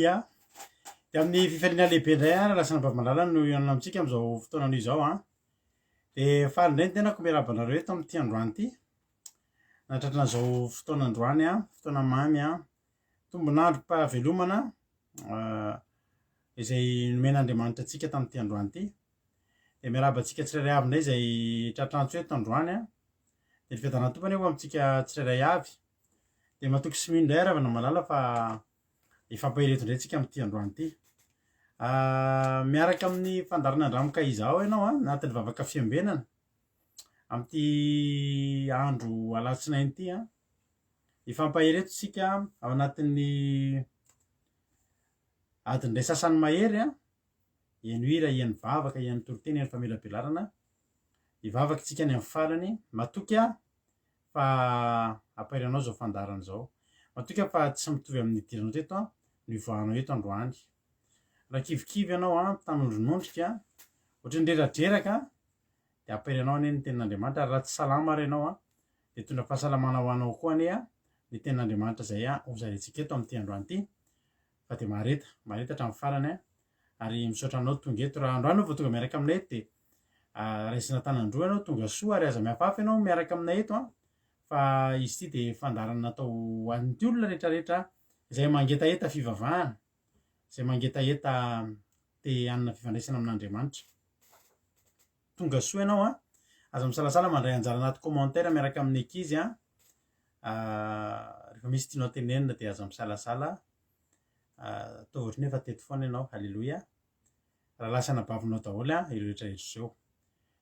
Aleloia. Dia amin'ny fifaliana lehibe indray ary lasa anabavy malala no hihaonana amintsika amin'izao fotoana anio izao an. Dia faly indray ny tenako miarahaba anareo eto amin'ity androany ity. Nahatratra an'izao fotoana androany an, fotoana mamy an, tombon'androm-pahavelomana izay nomen'Andriamanitra antsika tamin'ity androany ity. Dia miarahaba antsika tsirairay avy indray izay tratr'antso eto androany an. Dia ny fiadanan'ny Tompo anie ho amintsika tsirairay avy. Dia matoky sy mino indray ary havana malala fa hifampahery eto indray tsika amin'ity androany ity. Ah, miaraka amin'ny fandaharana Andramo ka Izaho ianao an, anatin'ny vavaka fiambenana amin'ity andro alatsinainy ity an. Hifampahery eto tsika ao anatin'ny adiny iray sasany mahery an. Hihaino hira, hihaino vavaka, hihaino toriteny, hihaino famelabelarana. Hivavaka tsika any amin'ny farany. Matoky aho fa hampahery anao izao fandaharana izao. Matoky aho fa tsy mitovy amin'ny nidiranao teto no hivoahanao eto androany. Raha kivikivy ianao an, mitanondronondrika, ohatran'ny reradreraka, dia hampahery anao anie ny tenin'Andriamanitra. Ary raha tsy salama ary ianao an, dia hitondra fahasalamana ho anao koa anie ny tenin'Andriamanitra izay hozaraintsika eto amin'ity androany ity. Fa dia mahareta, mahareta hatramin'ny farany an. Ary misaotra anao tonga eto. Raha androany ianao vao tonga miaraka aminay eto dia raisina an-tanan-droa ianao, tonga soa ary aza mihafahafa ianao miaraka aminay eto an. Fa izy ity dia fandaharana natao ho an'ny olona rehetrarehetra izay mangetaheta fivavahana, izay mangetaheta te hanana fifandraisana amin'Andriamanitra. Tonga soa ianao an. Aza misalasala mandray anjara anaty commentaire miaraka amin'ny ankizy an. Rehefa misy tianao tenenina dia aza misalasala. Ataovy ohatran'ny hoe efa teto foana ianao. Haleloia. Rahalahy sy anabavinao daholo an, ireo rehetra rehetra ireo.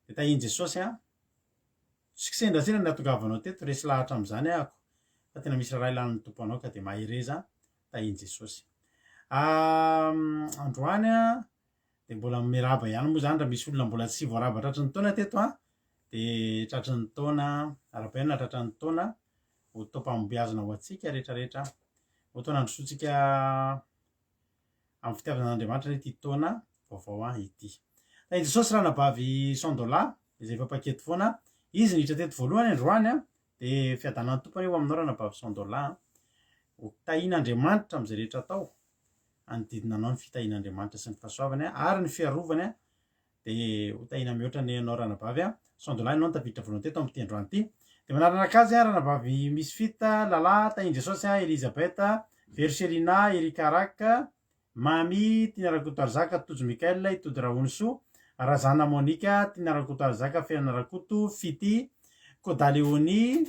Dia tahian'i Jesosy an. Tsy kisendrasendra ny nahatongavanao teto, resy lahatra amin'izany ahako. Fa tena misy rahalahy lanin'ny Tompo anao ka dia mahereza, tahian'i Jesosy. Androany an, dia mbola miarahaba ihany moa izany raha misy olona mbola tsy voarahaba tratry ny taona teto an, dia tratry ny taona, arahabaina tratry ny taona, ho taom-pahombiazana ho antsika rehetra rehetra, ho taona handrosoantsika amin'ny fitiavana an'Andriamanitra anie ity taona vaovao an ity. Tahin'i Jesosy ranabavy Sandola izay efa mpaketo foana, izy niditra teto voalohany androany an, dia fiadanan'ny Tompo anie ho aminao ranabavy Sandola an, ho tahin'Andriamanitra amin'izay rehetra atao. Hanodidina anao ny fitahian'Andriamanitra sy ny fahasoavany ary ny fiarovany dia ho tahiana mihoatra anie ianao ranabavy a. Sondolahy ianao no tafiditra voalohany teto amin'ity androany ity. Dia manaraka azy ranabavy Misfit, Lala, Tahian'i Jesosy, Elizabeth, Vero Selina, Erika Rak, Mamy, Tiana Rakotoarizaka, Tojo Michael, Itody Rahonisoa, Razana Monica, Tiana Rakotoarizaka, Ferana Rakoto, Fity, Koda Leonie,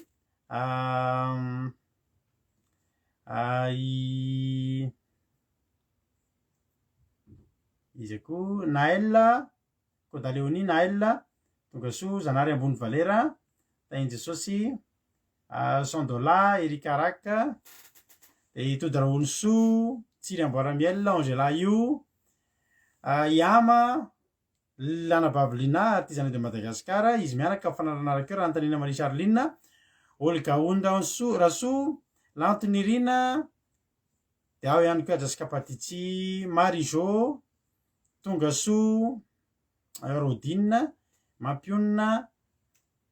I iza koa Naël, Koda Léonie, Naël, tongasoa, Zanahary ambony Valera, Tahin'i Jesosy, Sandola, Eric Arak, dia i Tody Rahonisoa, Tsiry Amboaramiel, Angela Io, i Ama, L'anabavy Lina, artisanat de Madagascar, izy mianaka mifanarana cœur, Antanina Marie Charline, Olga Ondrasoa, Rasoa, Lanto Nirina, dia ao ihany koa Jessica Patitsy, Marie Jo, Tongasoa, Rodine, Mampionona,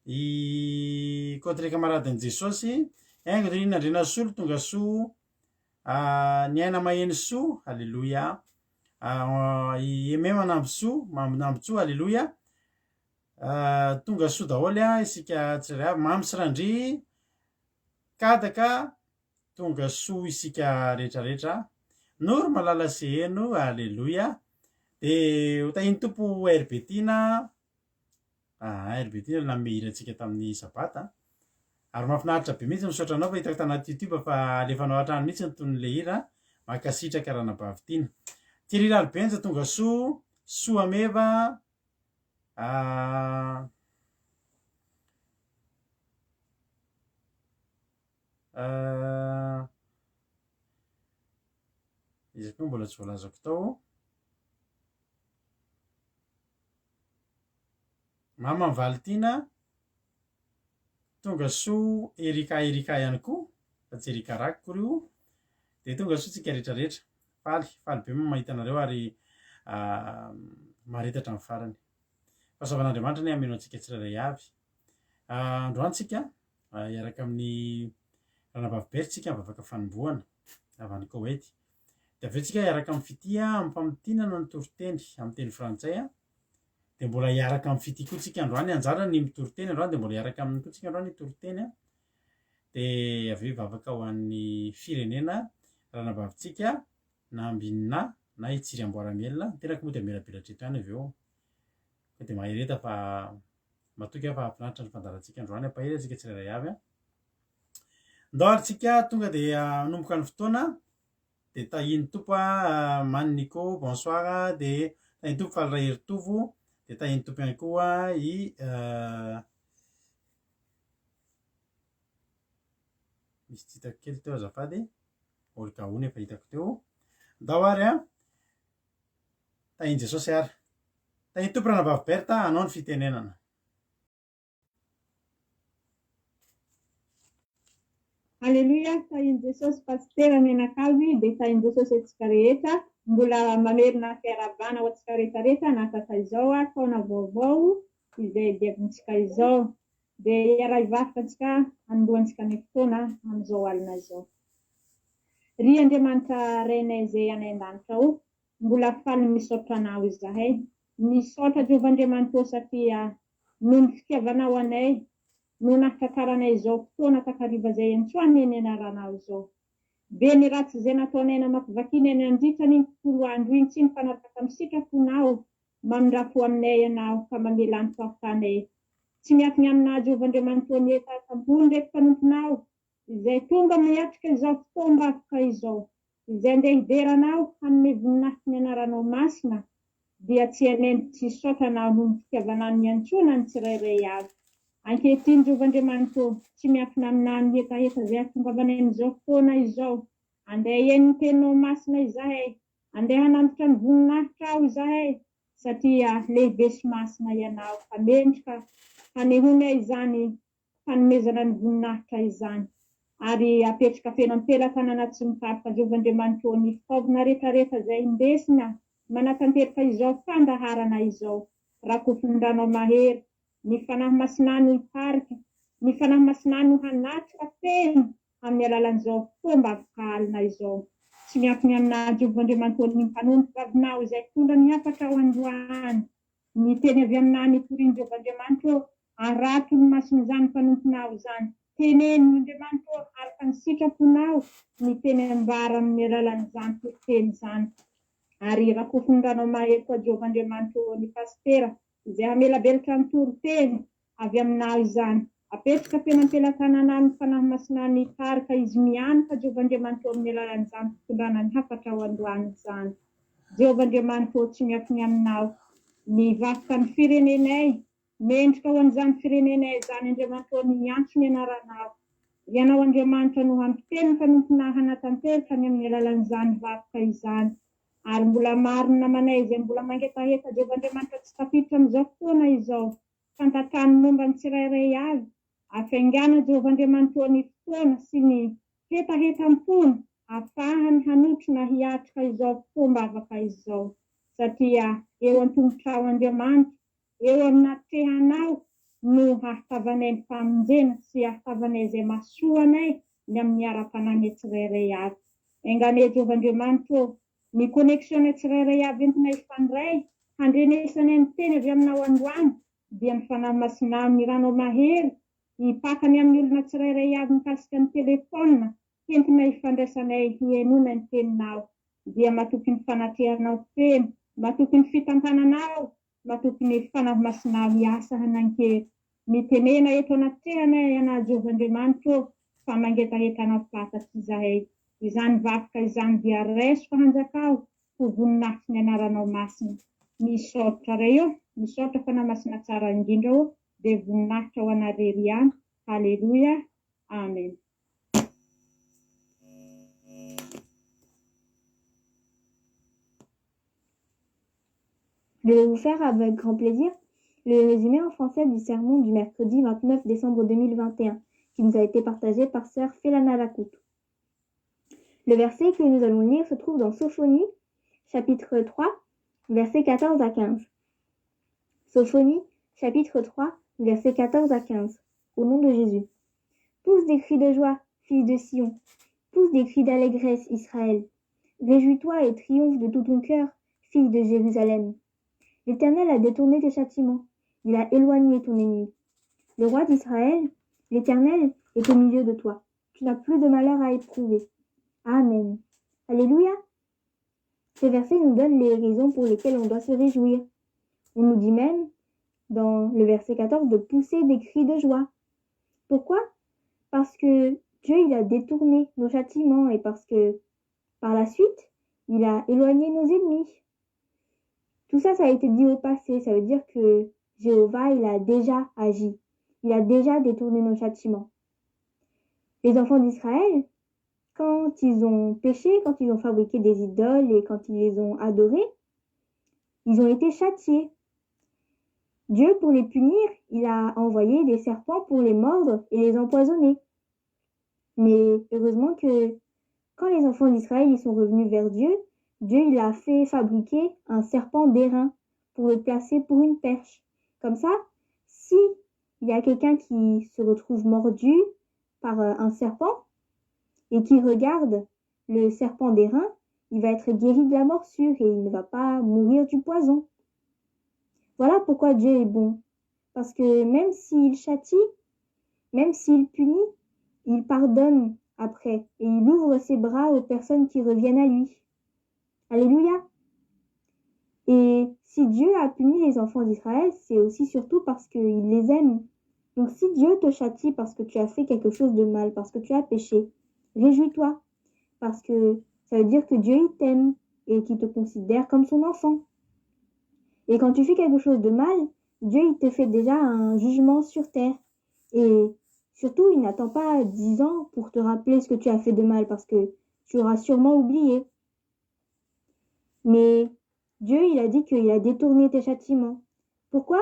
i Contre Camaradin'i Jesosy, Haingo Nirina Andrianasolo, Tongasoa, Ny aina maheno soa, Aleloia. I Aimé Manambisoa, Manambintsoa, Aleloia. Tonga soa daholo isika tsirairay avy. Mamy sy Randria, Kadaka, tonga soa isika rehetrarehetra. Noro Malala sy Heno, Aleloia. Dia ho tahian'ny Tompo RB Tiana. Ah, RB ty nanome hira antsika tamin'ny sabata. Ary mahafinaritra be mihitsy, misaotra anao fa hitako tanaty youtube fa alefanao hatrany mihitsy ny tonon'ilay hira. Mankasitraka ranabavy tiana. Thierry Ralibenja tonga soa, soa meva. Ah, ah, iza koa mbola tsy voalazako tao. Mama Valtina, tonga soa Erika Erika ihany koa, fa tsy Erika Rack akory io, dia tonga soa tsika rehetra rehetra, faly, faly be mahita anareo ary mahareta hatramin'ny farany. Fahasoavan'Andriamanitra anie hameno antsika tsirairay avy. Androany tsika hiaraka amin'ny ranabavy Berthe tsika mivavaka fanombohana avy any Koety. Dia avy eo tsika hiaraka amin'ny Fitia amin'ny famintinana ny toriteny amin'ny teny frantsay. Dia mbola hiaraka amin'ny Fitia koa tsika androany, anjarany ny mitory teny androany dia mbola hiaraka aminy koa tsika androany hitory teny. Dia avy eo hivavaka ho an'ny firenena ranabavintsika na Ambinina na i Tsiry Amboaramielina. Ny tenako moa dia hamelabelatra eto ihany avy eo. Koa dia mahereta fa matoky aho fa hahafinaritra ny fandaharantsika androany. Hampahery antsika tsirairay avy. Ndao ary tsika tonga dia hanomboka ny fotoana. Dia tahian'ny Tompo a, Many Nico, bonsoir, dia tahian'ny Tompo Faly Raheritovo, dia tahian'ny Tompo ihany koa i misy tsy hitako kely teo azafady, Olga Ony efa hitako teo. Ndao ary a, tahian'i Jesosy ary. Tahian'ny Tompo Ranabavy Bertha, anao ny fitenenana. Aleloia, tahin'i Jesosy Pasitera mianakavy dia tahin'i Jesosy antsika rehetra, mbola mamerina fiarahabana ho antsika rehetra rehetra nahatratra izao taona vaovao izay diavintsika izao. Dia hiaraha-hivarotra antsika hanombohantsika ny fotoana amin'izao alina izao. Ry Andriamanitra Rainay izay any an-danitra ô, mbola faly misaotra Anao izahay. Misaotra Jehovah Andriamanitra ô satria Noho ny fitiavanao anay no nahatratraranay izao fotoana takariva izay iantsoanay ny anaranao izao. Be ny ratsy izay nataonay namakivakinay nandritra an'iny tontolo andro iny tsy nifanaraka tamin'ny sitraponao. Mamindrà fo aminay Ianao ka mamelà ny fahotanay. Tsy miankina aminà Jehovah Andriamanitro anie tahaka-ambony ireto mpanomponao izay tonga miatrika izao fotoam-bakoka izao. Izay andeha hidera Anao, hanome voninahitry ny Anaranao masina, dia tsy hanendry tsy hisaotra Anao noho ny fitiavanao niantsoana ny tsirairay avy. Ankehitriny, Jehovah Andriamanitra ô, tsy miafina aminao ny hetaheta izay hahatongavanay amin'izao fotoana izao. Andeha hihaino ny Teninao masina izahay. Andeha hanantitra ny voninahitrao izahay, satria lehibe sy masina Ianao, ka mendrika hanehoanay izany fanomezana ny voninahitra izany, ary apetraka feno am-pelatanana tsy mikaroka Jehovah Andriamanitro ô ny fitaovana rehetrarehetra izay indesina manatanteraka izao fandaharana izao, rakofin'ny-dranao mahery, ny Fanahy Masinà no hitarika, ny Fanahy Masinà no hanatrika feno amin'ny alalan'izao fotoam-bavaka alina izao. Tsy miankina aminà Jehovah Andriamanitro ô ny mpanompo vavinao izay hitondra ny hafatrao androany. Ny teny avy aminà nitorian'i Jehovah Andriamanitro ô, arato ny mason'izany mpanomponao izany. Teneno, Andriamanitro ô, araka ny sitraponao, ny teny ambara amin'ny alalan'izany toriteny izany. Ary rakofin'ny ranao mahery koa Jehovah Andriamanitro ô ny pasitera izay hamelabelatra ny toriteny avy aminao izany. Apetraka feno am-pelatananao ny Fanahy Masinao ny hitarika izy mianoka Jehovah Andriamanitro amin'ny alalan'izany fitondrana ny hafatrao androany izany. Jehovah Andriamanitro ô tsy miafiny aminao ny vakoka ny firenenay. Mendrika ho an'izany firenenay izany Andriamanitro ô ny miantso ny anaranao. Ianao Andriamanitra no hampiteny ny mpanomponao hanatanteraka ny amin'ny alalan'izany vakoka izany. Ary mbola maro ny namanay izay mbola mangetaheta Jehovah Andriamanitra tsy tafiditra amin'izao fotoana izao. Fantatrany momba ny tsirairay avy. Afaingàna Jehovah Andriamanitra ny fotoana sy ny hetahetam-pony afahany hanotrona hiatrika izao fotoam-bavaka izao. Satria eo an-tongotrao Andriamanitra, eo amin'atrehanao no hahatavanay ny famonjena sy hahatavanay izay mahasoa anay ny amin'ny ara-panahinay tsirairay avy. Enga anie Jehovah Andriamanitra ô, ny connexion-nay tsirairay avy entina hifandray, handrenesanay ny teny avy aminao androany, dia ny Fanahy Masinao, ny ranao mahery, hipaka ny amin'ny olona tsirairay avy mikasika ny telephone, hentina hifandraisanay hihainoana ny teninao, dia matoky ny fanatrehanao feno, matoky ny fitantananao, matoky ny Fanahy Masinao hiasa hanan-kery. Mitenena eto anatrehanay Ianao Jehovah Andriamanitro ô, fa mangetaheta Anao fatratra izahay. Izany vavaka izany dia raiso fa hanjakao ho voninahitry ny Anaranao masina. Misaotra Ray ô, misaotra Fanahy Masina tsara indrindra ô, dia voninahitra ho Anao irery ihany. Haleloia. Amen. Je vais vous faire avec grand plaisir le résumé en français du sermon du mercredi 29 décembre 2021 qui nous a été partagé par sœur Felana Rakoto. Le verset que nous allons lire se trouve dans Sophonie, chapitre 3, versets 14 à 15. Sophonie, chapitre 3, versets 14 à 15. Au nom de Jésus. Pousse des cris de joie, fille de Sion. Pousse des cris d'allégresse, Israël. Réjouis-toi et triomphe de tout ton cœur, fille de Jérusalem. L'Éternel a détourné tes châtiments, il a éloigné ton ennemi. Le roi d'Israël, l'Éternel, est au milieu de toi. Tu n'as plus de malheur à éprouver. Amen. Alléluia. Ces versets nous donnent les raisons pour lesquelles on doit se réjouir. On nous dit même, dans le verset 14, de pousser des cris de joie. Pourquoi Parce que Dieu, il a détourné nos châtiments et parce que, par la suite, il a éloigné nos ennemis. Tout ça, ça a été dit au passé. Ça veut dire que Jéhovah, il a déjà agi. Il a déjà détourné nos châtiments. Les enfants d'Israël, quand ils ont péché, quand ils ont fabriqué des idoles et quand ils les ont adorés, ils ont été châtiés. Dieu, pour les punir, il a envoyé des serpents pour les mordre et les empoisonner. Mais heureusement que quand les enfants d'Israël ils sont revenus vers Dieu, Dieu il a fait fabriquer un serpent d'airain pour le placer pour une perche. Comme ça, si il y a quelqu'un qui se retrouve mordu par un serpent et qui regarde le serpent d'airain, il va être guéri de la morsure et il ne va pas mourir du poison. Voilà pourquoi Dieu est bon. Parce que même s'il châtie, même s'il punit, il pardonne après et il ouvre ses bras aux personnes qui reviennent à lui. Alléluia. Et si Dieu a puni les enfants d'Israël, c'est aussi surtout parce qu'il les aime. Donc si Dieu te châtie parce que tu as fait quelque chose de mal, parce que tu as péché, réjouis-toi, parce que ça veut dire que Dieu il t'aime et qu'il te considère comme son enfant. Et quand tu fais quelque chose de mal, Dieu il te fait déjà un jugement sur terre. Et surtout, il n'attend pas 10 ans pour te rappeler ce que tu as fait de mal, parce que tu auras sûrement oublié. Mais Dieu, il a dit qu'il a détourné tes châtiments. Pourquoi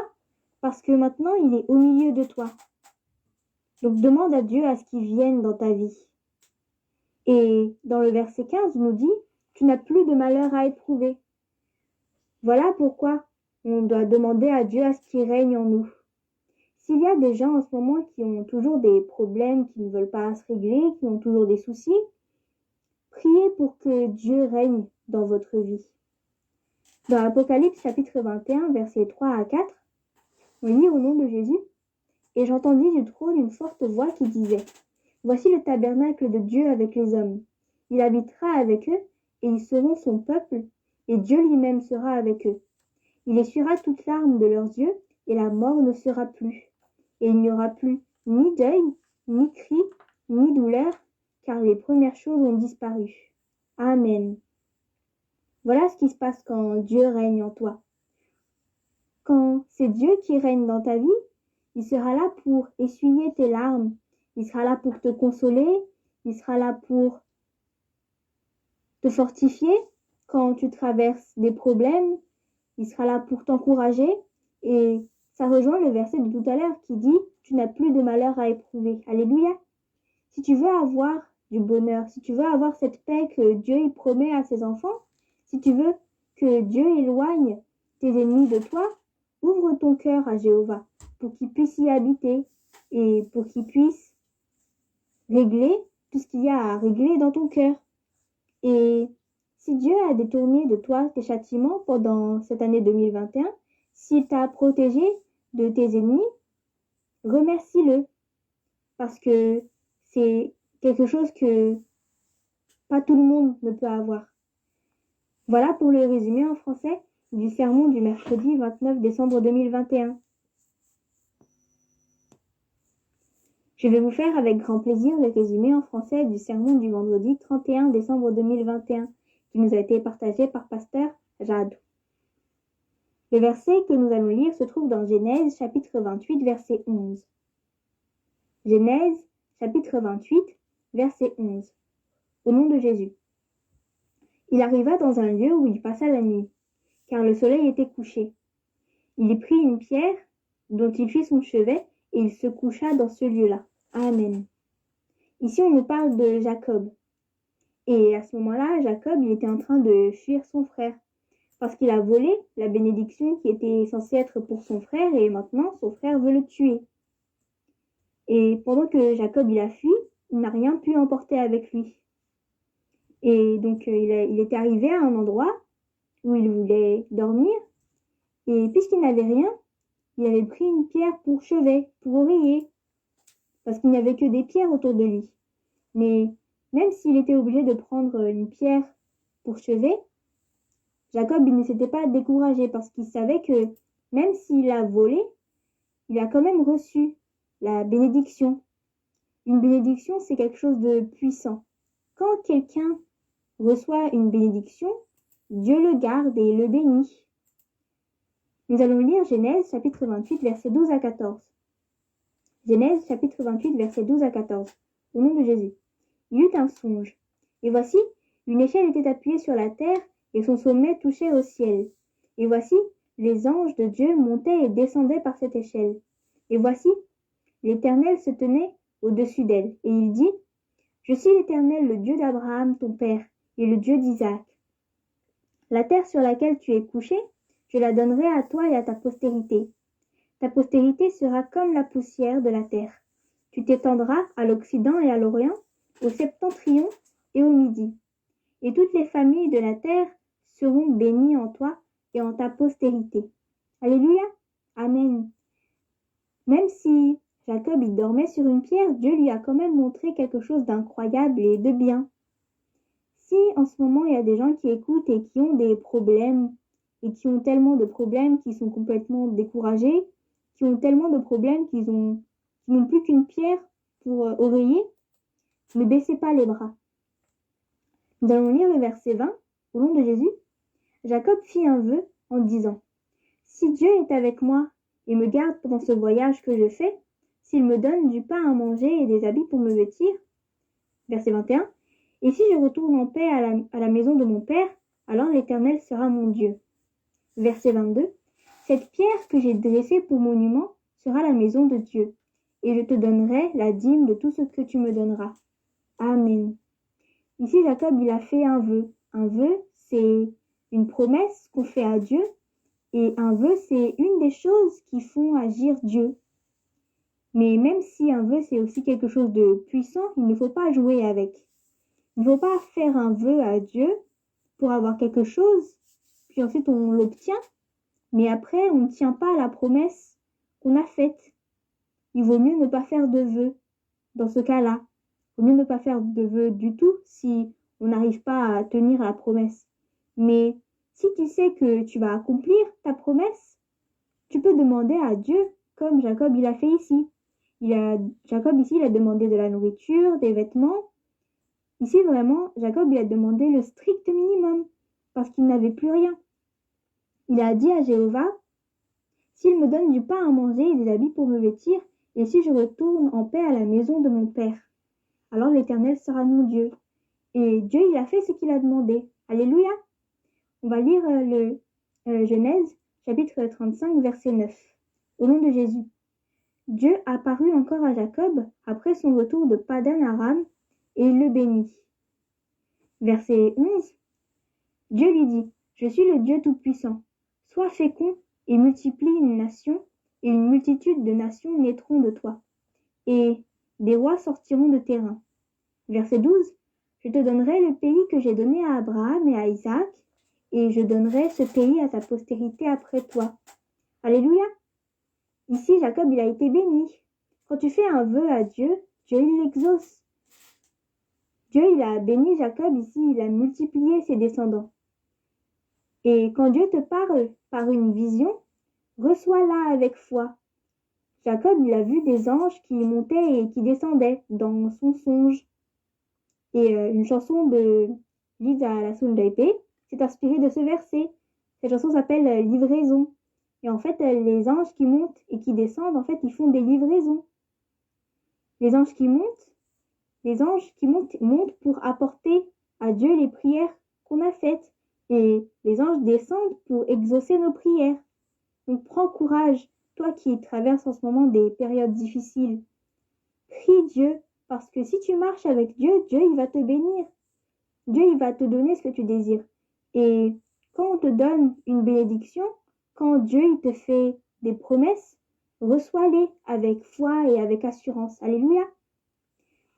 Parce que maintenant, il est au milieu de toi. Donc demande à Dieu à ce qu'il vienne dans ta vie. Et dans le verset 15, il nous dit, tu n'as plus de malheur à éprouver. Voilà pourquoi on doit demander à Dieu à ce qu'il règne en nous. S'il y a des gens en ce moment qui ont toujours des problèmes, qui ne veulent pas se régler, qui ont toujours des soucis, priez pour que Dieu règne dans votre vie. Dans Apocalypse chapitre 21, versets 3 à 4, on lit au nom de Jésus, Et j'entendis du trône une forte voix qui disait, Voici le tabernacle de Dieu avec les hommes. Il habitera avec eux, et ils seront son peuple, et Dieu lui-même sera avec eux. Il essuiera toute larme de leurs yeux, et la mort ne sera plus. Et il n'y aura plus ni deuil, ni cri, ni douleur, car les premières choses ont disparu. Amen. Voilà ce qui se passe quand Dieu règne en toi. Quand c'est Dieu qui règne dans ta vie, il sera là pour essuyer tes larmes, il sera là pour te consoler, il sera là pour te fortifier quand tu traverses des problèmes, il sera là pour t'encourager. Et ça rejoint le verset de tout à l'heure qui dit Tu n'as plus de malheur à éprouver. Alléluia. Si tu veux avoir du bonheur, si tu veux avoir cette paix que Dieu y promet à ses enfants, si tu veux que Dieu éloigne tes ennemis de toi, ouvre ton cœur à Jéhovah pour qu'il puisse y habiter et pour qu'il puisse régler tout ce qu'il y a à régler dans ton cœur. Et si Dieu a détourné de toi tes châtiments pendant cette année 2021, s'il t'a protégé de tes ennemis, remercie-le. Parce que c'est quelque chose que pas tout le monde ne peut avoir. Voilà pour le résumé en français du sermon du mercredi 29 décembre 2021. Je vais vous faire avec grand plaisir le résumé en français du sermon du vendredi 31 décembre 2021 qui nous a été partagé par pasteur Jadou. Le verset que nous allons lire se trouve dans Genèse chapitre 28 verset 11. Genèse chapitre 28 verset 11. Au nom de Jésus. Il arriva dans un lieu où il passa la nuit, car le soleil était couché. Il y prit une pierre dont il fit son chevet et il se coucha dans ce lieu-là. Amen. Ici, on nous parle de Jacob. Et à ce moment-là, Jacob, il était en train de fuir son frère parce qu'il a volé la bénédiction qui était censée être pour son frère et maintenant son frère veut le tuer. Et pendant que Jacob il a fui, il n'a rien pu emporter avec lui. Et donc il était arrivé à un endroit où il voulait dormir. Et puisqu'il n'avait rien, il avait pris une pierre pour chevet, pour oreiller, parce qu'il n'y avait que des pierres autour de lui. Mais même s'il était obligé de prendre une pierre pour chevet, Jacob, il ne s'était pas découragé parce qu'il savait que même s'il a volé, il a quand même reçu la bénédiction. Une bénédiction, c'est quelque chose de puissant. Quand quelqu'un reçoit une bénédiction, Dieu le garde et le bénit. Nous allons lire Genèse chapitre 28, versets 12 à 14. Genèse chapitre 28, versets 12 à 14. Au nom de Jésus. Il y eut un songe. Et voici, une échelle était appuyée sur la terre et son sommet touchait au ciel. Et voici, les anges de Dieu montaient et descendaient par cette échelle. Et voici, l'Éternel se tenait au-dessus d'elle. Et il dit, Je suis l'Éternel, le Dieu d'Abraham, ton père, et le Dieu d'Isaac. La terre sur laquelle tu es couché, je la donnerai à toi et à ta postérité. Ta postérité sera comme la poussière de la terre. Tu t'étendras à l'Occident et à l'Orient, au septentrion et au midi. Et toutes les familles de la terre seront bénies en toi et en ta postérité. Alléluia. Amen. Même si Jacob il dormait sur une pierre, Dieu lui a quand même montré quelque chose d'incroyable et de bien. Si en ce moment il y a des gens qui écoutent et qui ont des problèmes, et qui ont tellement de problèmes qu'ils sont complètement découragés, qui ont tellement de problèmes qu'ils n'ont plus qu'une pierre pour oreiller, ne baissez pas les bras. Nous allons lire le verset 20, au nom de Jésus. Jacob fit un vœu en disant, Si Dieu est avec moi et me garde pendant ce voyage que je fais, s'il me donne du pain à manger et des habits pour me vêtir, verset 21, et si je retourne en paix à la maison de mon père, alors l'Éternel sera mon Dieu. Verset 22, Cette pierre que j'ai dressée pour monument sera la maison de Dieu, et je te donnerai la dîme de tout ce que tu me donneras. Amen. Ici, Jacob, il a fait un vœu. Un vœu, c'est une promesse qu'on fait à Dieu, et un vœu, c'est une des choses qui font agir Dieu. Mais même si un vœu, c'est aussi quelque chose de puissant, il ne faut pas jouer avec. Il ne faut pas faire un vœu à Dieu pour avoir quelque chose, puis ensuite on l'obtient, mais après on ne tient pas à la promesse qu'on a faite. Il vaut mieux ne pas faire de vœu dans ce cas-là. Il vaut mieux ne pas faire de vœu du tout si on n'arrive pas à tenir la promesse. Mais si tu sais que tu vas accomplir ta promesse, tu peux demander à Dieu, comme Jacob il a fait ici. Jacob ici, il a demandé de la nourriture, des vêtements. Ici, vraiment, Jacob il a demandé le strict minimum, parce qu'il n'avait plus rien. Il a dit à Jéhovah, S'il me donne du pain à manger et des habits pour me vêtir, et si je retourne en paix à la maison de mon père, alors l'Éternel sera mon Dieu. Et Dieu, il a fait ce qu'il a demandé. Alléluia. On va lire le Genèse, chapitre 35, verset 9. Au nom de Jésus. Dieu apparut encore à Jacob après son retour de Paddan Aram et il le bénit. Verset 11. Dieu lui dit, Je suis le Dieu Tout-Puissant. Sois fécond et multiplie une nation, et une multitude de nations naîtront de toi. Et des rois sortiront de tes reins. Verset 12. Je te donnerai le pays que j'ai donné à Abraham et à Isaac, et je donnerai ce pays à ta postérité après toi. Alléluia. Ici, Jacob, il a été béni. Quand tu fais un vœu à Dieu, Dieu, il l'exauce. Dieu, il a béni Jacob ici, il a multiplié ses descendants. Et quand Dieu te parle par une vision, reçois-la avec foi. Jacob, il a vu des anges qui montaient et qui descendaient dans son songe. Et une chanson de Lisa Lasundaipe s'est inspirée de ce verset. Cette chanson s'appelle Livraison. Et en fait, les anges qui montent et qui descendent, en fait, ils font des livraisons. Les anges qui montent, les anges qui montent, montent pour apporter à Dieu les prières qu'on a faites. Et les anges descendent pour exaucer nos prières. Donc prends courage, toi qui traverses en ce moment des périodes difficiles. Prie Dieu, parce que si tu marches avec Dieu, Dieu il va te bénir. Dieu il va te donner ce que tu désires. Et quand on te donne une bénédiction, quand Dieu il te fait des promesses, reçois-les avec foi et avec assurance. Alléluia.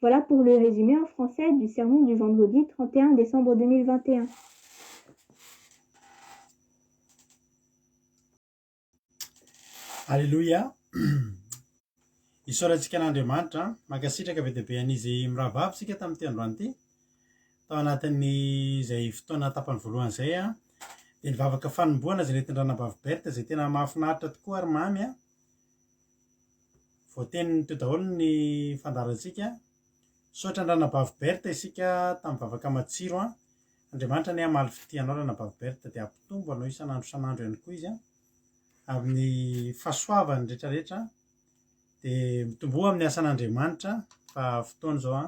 Voilà pour le résumé en français du sermon du vendredi 31 décembre 2021. Aleloia! Isaorantsika an'Andriamanitra. Mankasitraka be dia be an'izy mirahavavy isika tamin'ity androany ity. Tao anatin'ny izay fotoana tapany voalohany izay dia ny vavaka fanombohana izay nentin-dRanabavy Berthe izay tena mahafinaritra tokoa ary mamy. Voateniny teo daholo ny fandaharantsika. Misaotra an-dRanabavy Berthe isika tamin'ny vavaka matsiro. Andriamanitra anie hamaly fitia anao Ranabavy Berthe dia hampitombo anao isan'andro isan'andro ihany koa Izy amin'ny fahasoavany rehetra rehetra dia mitomboa amin'ny asan'Andriamanitra fa fotoana izao an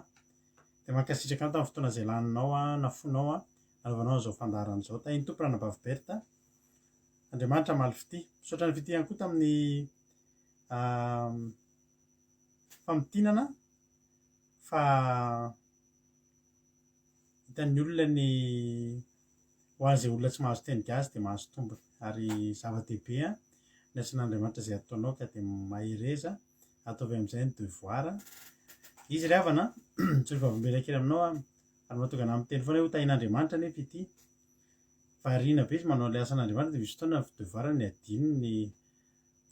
dia mankasitraka anao tamin'ny fotoana izay laninao an nafoinao an nanaovanao an'izao fandaharana izao. Tahin'ny Tompo Ranabavy Berthe. Andriamanitra hamaly fitia. Misaotra ny fitia ihany koa tamin'ny famintinana fa Hitan'ny olona ny ho an'izay olona tsy mahazo teny gasy dia mahazo tombony ary zava-dehibe an ny asan'Andriamanitra izay ataonao ka dia mahereza ataovy amin'izay ny devoir. Izy ry havana an, tsy vavolombelona kely aminao aho ary mahatonga anah miteny foana hoe ho tahian'Andriamanitra anefa ity. Variana be izy manao ilay asan'Andriamanitra dia misy fotoana ny devoir ny adinony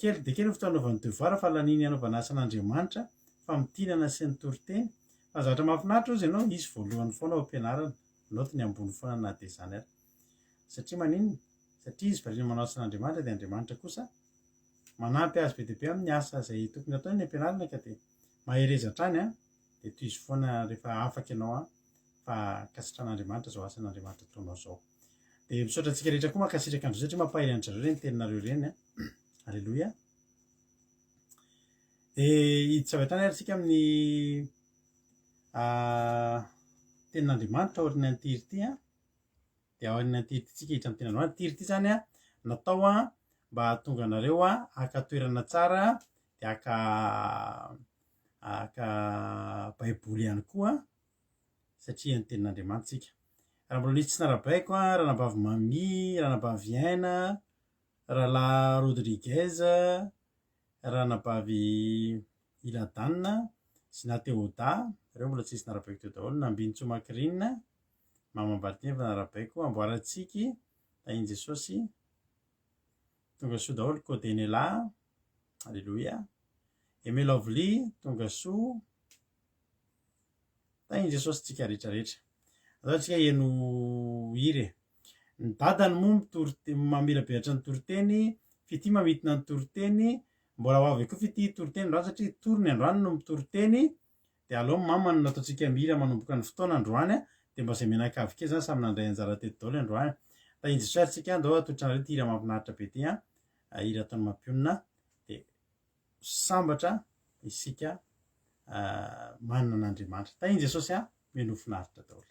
kely dia kely ny fotoana anaovany devoir fa laniany anaovana asan'Andriamanitra, famintinana sy ny toriteny. Fa ny zavatra mahafinaritra hozy ianao, izy voalohany foana ao am-pianarana, naoty ny ambony foana na dia izany ary. Satria maninona? Satria izy variana manao asan'Andriamanitra dia Andriamanitra kosa manampy azy be dia be amin'ny asa izay tokony hataony any am-pianarana ka dia mahereza hatrany an, dia tohizo foana rehefa afaka ianao an, fa ankasitran'Andriamanitra izao asan'Andriamanitra ataonao izao. Dia misaotra antsika rehetra koa mankasitraka an-dry satria mampahery an-dry zareo ireny teninareo ireny an. Aleloia. Dia hiditra avy hatrany ary isika amin'ny tenin'Andriamanitra aorian'ny antiry ity an. Dia aorian'ny antiry ity tsika hiditra amin'ny tenin'Andriamanitra. Tiry ity izany an, natao an mba hahatonga anareo an haka toerana tsara dia haka haka baiboly ihany koa satria ny tenin'Andriamanitra isika. Raha mbola nisy tsy narabaiko an, ranabavy Mamy, ranabavy Aina, rahalahy Rodriguez, ranabavy Iladana, Zina Théoda, ireo mbola tsisy narabaiko teo daholo, Nambinintsoa Macrine, Mama Ambalitiana efa narabaiko, Amboarantsiky, Tahin'i Jesosy, tonga soa daholo, Kodenela, Alléluia, Aimé Lovely, tonga soa, Tahin'i Jesosy tsika rehetra rehetra. Andao tsika heno hira e. Ny dadany moa mitory mamirabiratra ny toriteny, Fitia mamintina ny toriteny, mbola ho avy koa Fitia hitoriteny androany satria toriny androany no mitoriteny, dia aleo ny mamany no ataontsika mihira manomboka ny fotoana androany dia mba izay mianakavy kely zany samy nandray anjara teto daholo androany. Tahin'i Jesosy ary tsika, andao atolotra anareo ity hira mahafinaritra be ity an, hira ataon'i Mampionona dia sambatra isika manana an'Andriamanitra. Tahin'i Jesosy an, mino ho finaritra daholo.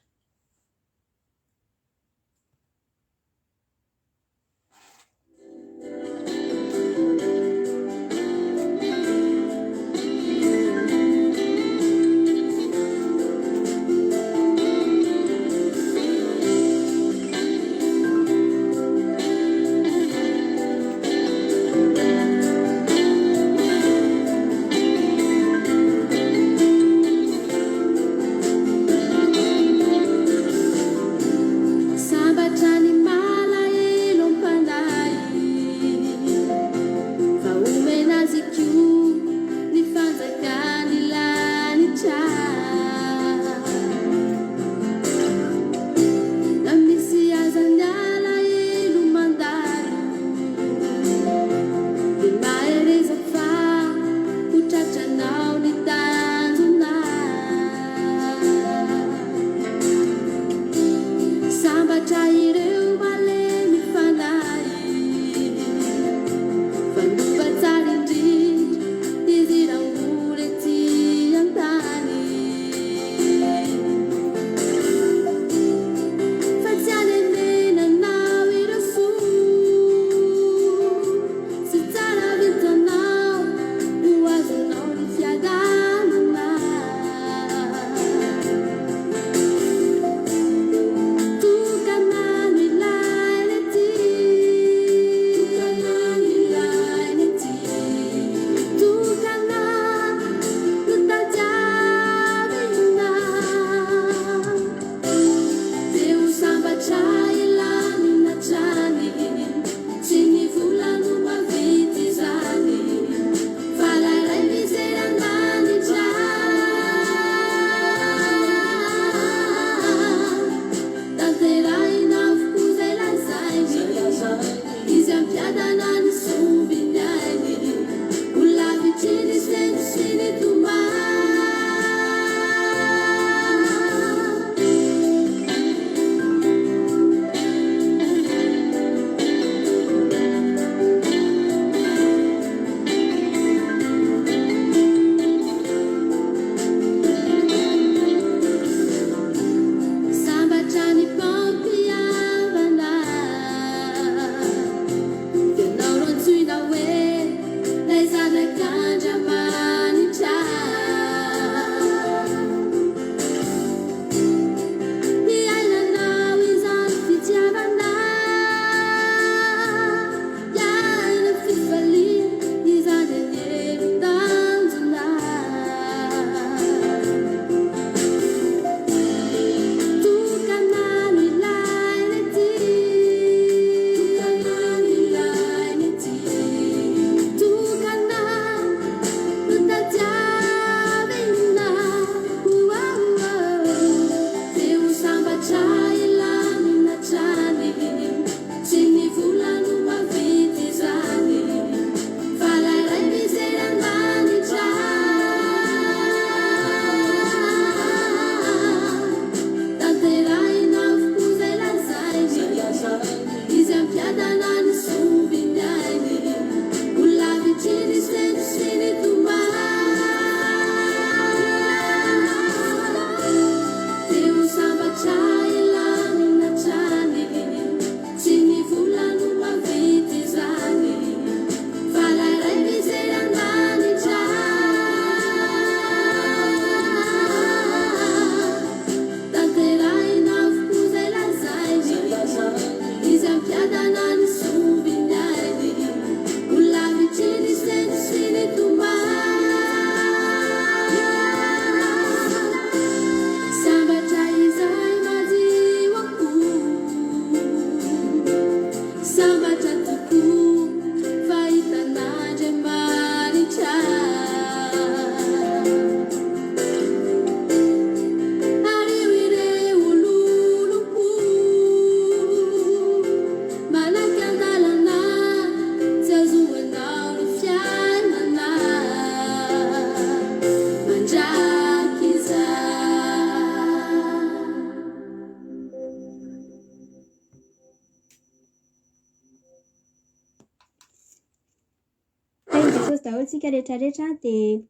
Jesosy daholo tsika rehetra rehetra dia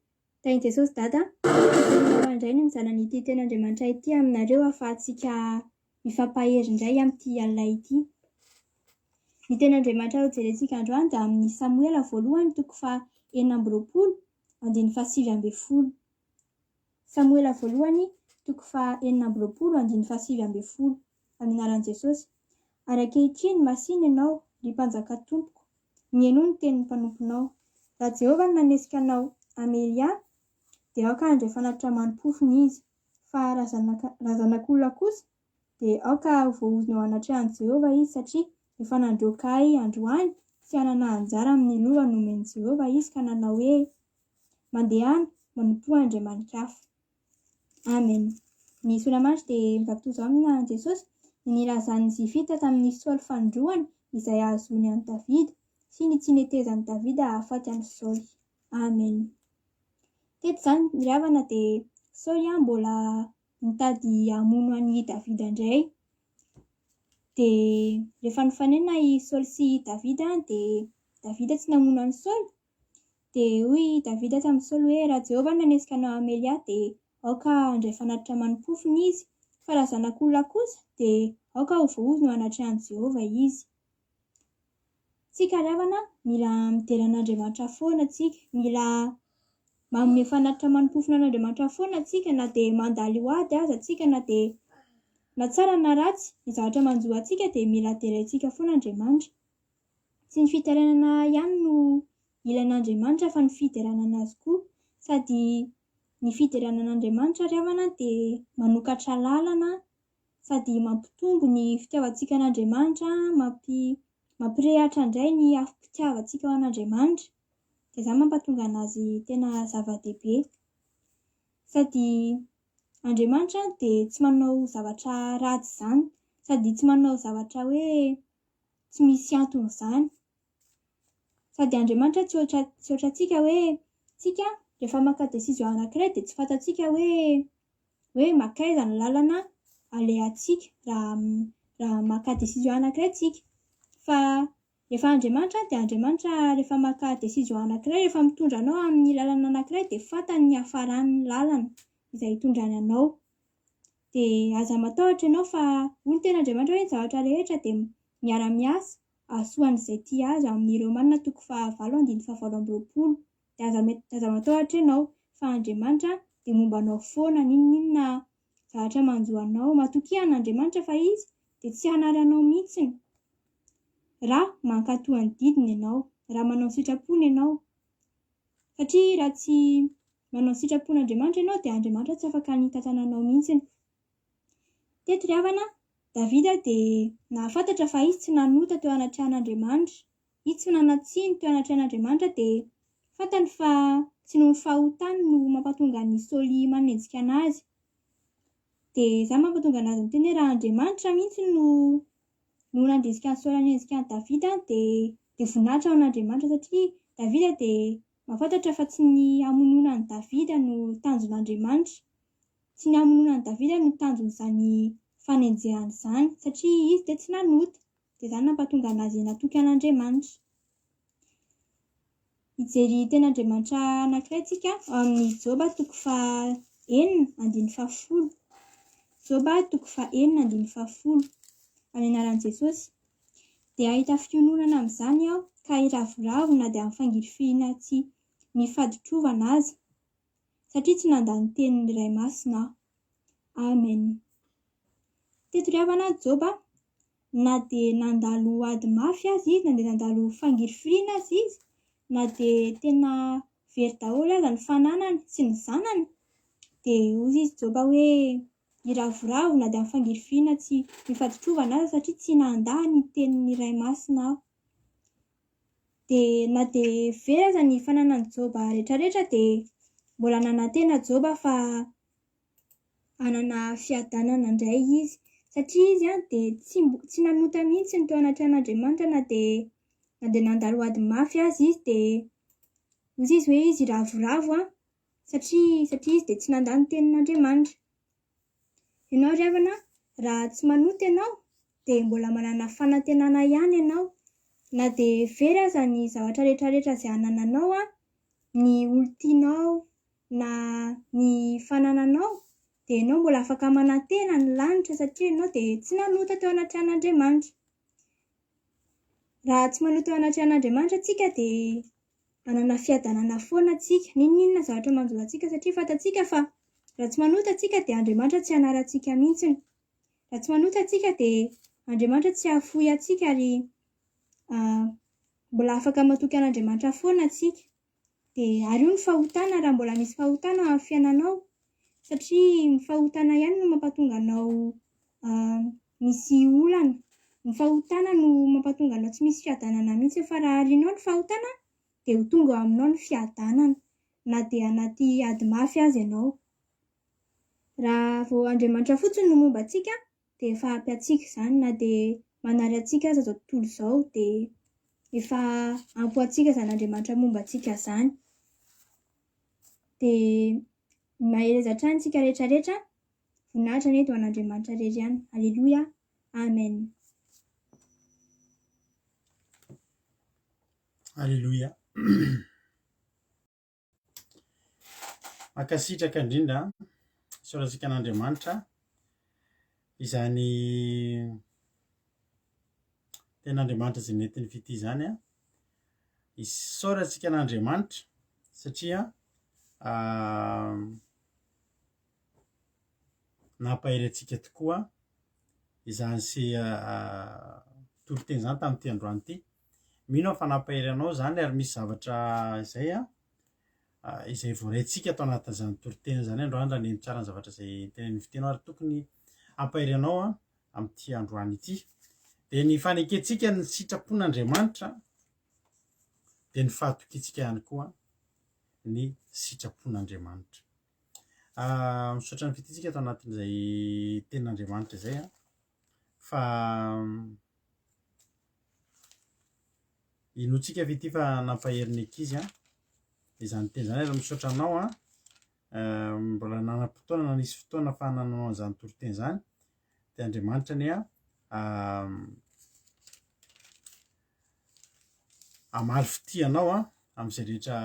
tahin'i Jesosy Dada. Ho indray ny mizara an'ity tenin'Andriamanitra ity aminareo ahafahantsika mifampahery indray amin'ity alina ity. Ny tenin'Andriamanitra hojerentsika androany dia amin'ny Samoela voalohany toko faha 26 andininy faha 19. Samoela voalohany toko faha 26 andininy faha 19. Amin'ny anaran'i Jesosy. Ary ankehitriny masìna ianao, ry mpanjaka tompoko, Mihainoa ny tenin'ny mpanomponao. Raha Jehovah no nanesika anao hamely ahy, dia aoka handray fanatitra mani-pofona izy. Fa raha zanaka, raha zanak'olona kosa, dia aoka ho voaozona eo anatrehan'i Jehovah izy, satria efa nandroaka ahy androany tsy hanana anjara amin'ny lova nomen'i Jehovah izy ka nanao hoe, Mandehana, manompoa andriamani-kafa. Amen. Ny Solamandry dia mivaky toy izao amin'ny anaran'i Jesosy, Ny nilazan'ny Zifita tamin'i Saoly fanindroany izay hahazoany an'i Davida, sy ny tsy netezan'i Davida hahafaty an'i Saoly. Amen. Teto izany ry havana dia Saoly mbola nitady hamono an'i Davida indray. Dia rehefa nifanena i Saoly sy i Davida dia Davida tsy namono an'i Saoly Dia hoy i Davida tamin'i Saoly hoe, Raha Jehovah no nanesika anao hamely ahy, dia aoka handray fanatitra mani-pofona izy, fa raha zanak'olona kosa, dia aoka ho voaozona eo anatrehan'i Jehovah izy. Tsika ry havana, mila midera an'Andriamanitra foana tsika, mila manome fanatitra mani-pofona an'Andriamanitra foana tsika, na dia mandalo ady aza tsika, na dia na tsara na ratsy ny zavatra manjo antsika, dia mila deraintsika foana Andriamanitra. Tsy ny fitarainana ihany no ilain'Andriamanitra fa ny fiderana an'Azy koa. Sady ny fiderana an'Andriamanitra ry havana dia manokatra lalana sady mampitombo ny fitiavantsika an'Andriamanitra, mampi mampirehatra indray ny afom-pitiavantsika ho an'Andriamanitra. Dia izany mampatonga an'azy tena zava-dehibe. Sady Andriamanitra dia tsy manao zavatra ratsy izany, sady tsy manao zavatra hoe tsy misy antony izany. Sady Andriamanitra tsy ohatra tsy ohatrantsika hoe tsika rehefa maka décision anankiray dia tsy fantatsika hoe hoe mankaiza ny lalana alehantsika raha raha maka décision anankiray tsika. Fa rehefa Andriamanitra dia Andriamanitra rehefa maka décision anankiray, rehefa mitondra anao amin'ny lalana anankiray dia fantany ny hiafaran'ny lalana izay hitondrany anao. Dia aza matahotra ianao fa hoy ny tenin'Andriamanitra hoe ny zavatra rehetra dia miara-miasa hahasoa an'izay tia azy ao amin'ny Romana toko fahavalo andininy fahavalo amby 20. Dia aza aza matahotra ianao fa Andriamanitra dia momba anao foana n'inon'inona zavatra manjo anao. Matokia an'Andriamanitra fa Izy dia tsy hanary anao mihitsiny raha mankatò ny didiny ianao, raha manao ny sitrapony ianao. Satria raha tsy manao ny sitrapon'Andriamanitra ianao dia Andriamanitra tsy afaka ny hitantana anao mihitsy. Teto ry havana, Davida dia nahafantatra fa izy tsy nanota teo anatrehan'Andriamanitra. Izy tsy nanan-tsiny teo anatrehan'Andriamanitra dia fantany fa tsy noho ny fahotany no mampatonga an'i Saoly manenjika an'azy. Dia izany mampatonga an'azy miteny hoe raha Andriamanitra mihitsy no no nandrisika an'i Saoly hanenjika an'i Davida dia dia voninahitra ho an'Andriamanitra satria Davida dia Mahafantatra fa tsy ny hamonoana an'i Davida no tanjon'Andriamanitra. Tsy ny hamonoana an'i Davida no tanjon'izany fanenjehana izany, satria izy dia tsy nanota. Dia izany nampatonga an'azy natoky an'Andriamanitra. Hijery tenin'Andriamanitra anankiray tsika ao amin'ny Joba toko faha-enina andininy fahafolo. Joba toko faha-enina andininy fahafolo. Amin'ny anaran'i Jesosy. Dia hahita fiononana amin'izany aho ka hiravoravo na dia amin'ny fangirifiriana tsy mifaditrovana aza, satria tsy nandà ny tenin'ny Ray Masina aho. Amen. Teto ry havana, Joba, na dia nandalo ady mafy aza izy, na dia nandalo fangirifiriana aza izy, na dia tena very daholo aza ny fananany sy ny zanany, dia hoy izy Joba hoe, Hiravoravo na dia amin'ny fangirifiriana tsy mifaditrovana aza satria tsy nandà ny tenin'ny Ray Masina aho. Dia na dia very aza ny fananan'i Joba rehetrarehetra dia mbola nanantena Joba fa hanana fiadanana indray izy satria izy dia tsy tsy nanota mihitsy ny teo anatrehan'Andriamanitra na dia na dia nandalo ady mafy aza izy dia hoy izy hoe izy hiravoravo satria satria izy dia tsy nandà ny tenin'Andriamanitra. Ianao ry havana, raha tsy manota ianao dia mbola manana fanantenana ihany ianao. Na dia very aza ny zavatra rehetra rehetra izay anananao an, ny olon-tianao na ny fanananao dia ianao mbola afaka manantena ny lanitra satria ianao dia tsy nanota teo anatrehan'Andriamanitra. Raha tsy manota eo anatrehan'Andriamanitra tsika dia hanana fiadanana foana tsika, n'inon'inona zavatra manjo antsika satria fantatsika fa raha tsy manota tsika dia Andriamanitra tsy hanary antsika mihitsiny. Raha tsy manota tsika dia Andriamanitra tsy hahafoy antsika ary mbola afaka matoky an'Andriamanitra foana tsika. Dia ario ny fahotana raha mbola misy fahotana amin'ny fiainanao satria ny fahotana ihany no mampatonga anao misy olana. Ny fahotana no mampatonga anao tsy misy fiadanana mihitsy fa raha arinao ny fahotana dia ho tonga ao aminao ny fiadanana na dia anaty ady mafy aza ianao. Raha vao Andriamanitra fotsiny no momba antsika dia efa ampy antsika izany na dia manary antsika aza izao tontolo izao dia efa ampy ho antsika izany Andriamanitra momba antsika izany. Dia mahereza hatrany isika rehetra rehetra, voninahitra anie dia ho an'Andriamanitra irery ihany. Aleloia. Amen. Aleloia. Mankasitraka indrindra, isaorantsika an'Andriamanitra izany tenin'Andriamanitra izay nentin'ny fitia izany an. Isaorantsika an'Andriamanitra satria nampahery antsika tokoa izany sy toriteny izany tamin'ity androany ity. Mino aho fa nampahery anao izany ary misy zavatra izay an, izay voaraintsika tao anatin'izany toriteny izany androany raha nino tsara ny zavatra izay tenenin'ny fiteny ary tokony hampahery anao an amin'ity androany ity. Dia ny fanekentsika ny sitrapon'Andriamanitra dia ny fahatokiantsika ihany koa ny sitrapon'Andriamanitra. Misaotra ny fitia tsika ato anatin'izay tenin'Andriamanitra izay an, fa inoantsika ve ity fa nampahery ny ankizy an, izany teny izany ary misaotra anao an, mbola nanam-potoana na nisy fotoana fa nanao an'izany toriteny izany, dia Andriamanitra anie an hamaly fitia anao an amin'izay rehetra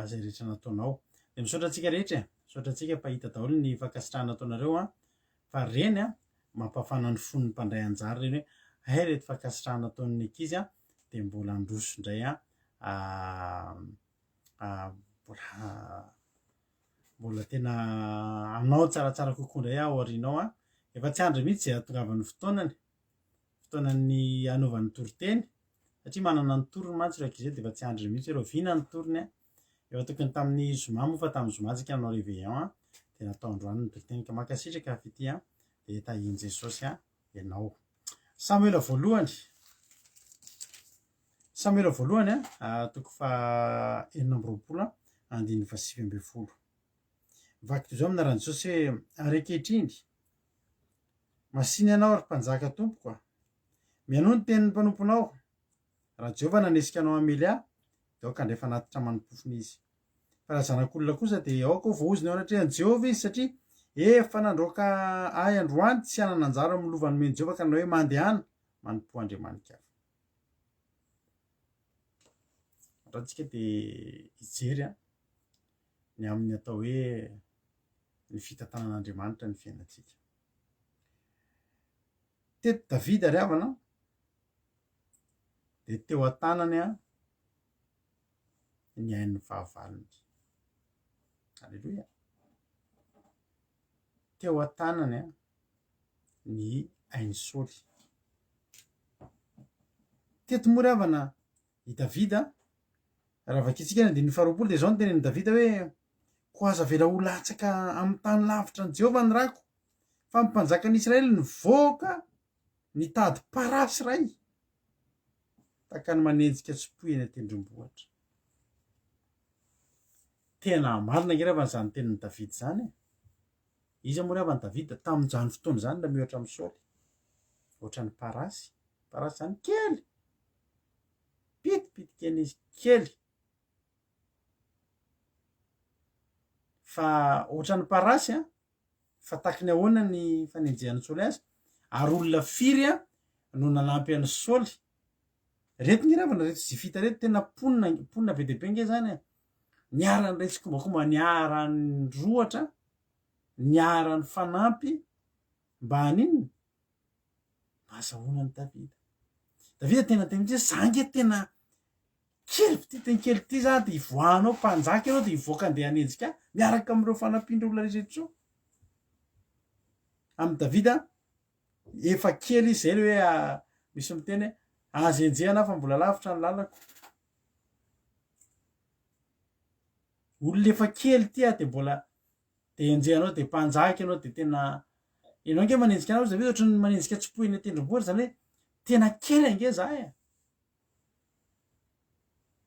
izay rehetra nataonao. Dia misaotra antsika rehetra e! Misaotra antsika fa hita daholo ny fankasitrahana nataonareo an! Fa ireny an, mampafana ny fon'ny mpandray anjara ireny hoe hay ireto fankasitrahana nataon'ny ankizy an, dia mbola handroso indray an, mbola mbola tena hanao tsaratsara kokoa indray aho aoriana ao an! Efa tsy andry mihitsy izay hahatongavan'ny fotoanany. fotoanan'ny hanaovany toriteny satria manana ny toriny mantsy ireo ankizy ireo dia efa tsy andriny mihitsy hoe rahoviana ny toriny an! Efa tokony tamin'ny zoma moa fa tamin'ny zoma tsika nanao réveillon an! dia natao androany ny toriteny ka mankasitraka Fitia an! dia tahian'i Jesosy an! ianao. Samoela voalohany Samoela voalohany an! toko faha 26 andininy faha 19. Mivaky toy izao amin'ny anaran'i Jesosy hoe ary ankehitriny Masìna ianao, ry mpanjaka tompoko a! Mihainoa ny tenin'ny mpanomponao. Raha Jehovah nanesika anao hamely ahy, dia aoka handray fanatitra manim-pofona izy. Fa raha zanak'olona kosa, dia aoka ho voaozona eo anatrehan'i Jehovah izy, satria efa nandroaka ahy androany tsy hanana anjara amin'ny lova nomen'i Jehovah ka nanao hoe, Mandehana, manompoa andriamani-kafa. Androany tsika dia hijery ny amin'ny atao hoe ny fitantanan'Andriamanitra ny fiainantsika. Teto Davida ry havana dia teo an-tanany ny ain'ny fahavalony. Aleloia. Teo an-tanany ny ain'i Saoly. Teto moa ry havana i Davida, raha vakintsika ny andininy faharoapolo dia izao no tenenin'i Davida hoe, Koa aza avela ho latsaka amin'ny tany lavitra an'i Jehovah ny rako, fa ny mpanjakan'i Israely nivoaka nitady parasy iray, tahaka ny manenjika tsipoy eny an-tendrombohitra. Tena marina ange raha izany tenin'i Davida izany e. Iza moa ry havana Davida tamin'izany fotoana izany raha miohatra amin'i Saoly? Ohatran'ny parasy. Parasy izany kely. Pitipitika eny izy, kely. Fa ohatran'ny parasy an, fa taky ny ahoana ny fanenjehan'i Saoly azy? Ary olona firy an no nanampy an'i Saoly? Reto nge ravana reto zifita reto tena mponina mponina be dia be nge zany e. Niara-niray tsikombakomba, niara-nirohotra, niara-nifanampy mba haninona? Mba hazahoana an'i Davida. Davida tena teny mihitsy hoe za nge tena kely ity teny kely ity za dia hivoahanao mpanjaka ianao dia hivoaka andeha hanenjika ahy miaraka amin'ireo fanampian'ireo olona rehetra ireo. Amin'i Davida efa kely izy zay le hoe ah, misy miteny hoe aza enjehana aho fa mbola lavitra ny lalako. Olona efa kely ity ah dia mbola dia enjehanao dia mpanjaka ianao dia tena ianao ange manenjika anao David ohatran'ny manenjika tsimpohy eny an-tendrombohitra izany hoe tena kely ange za e.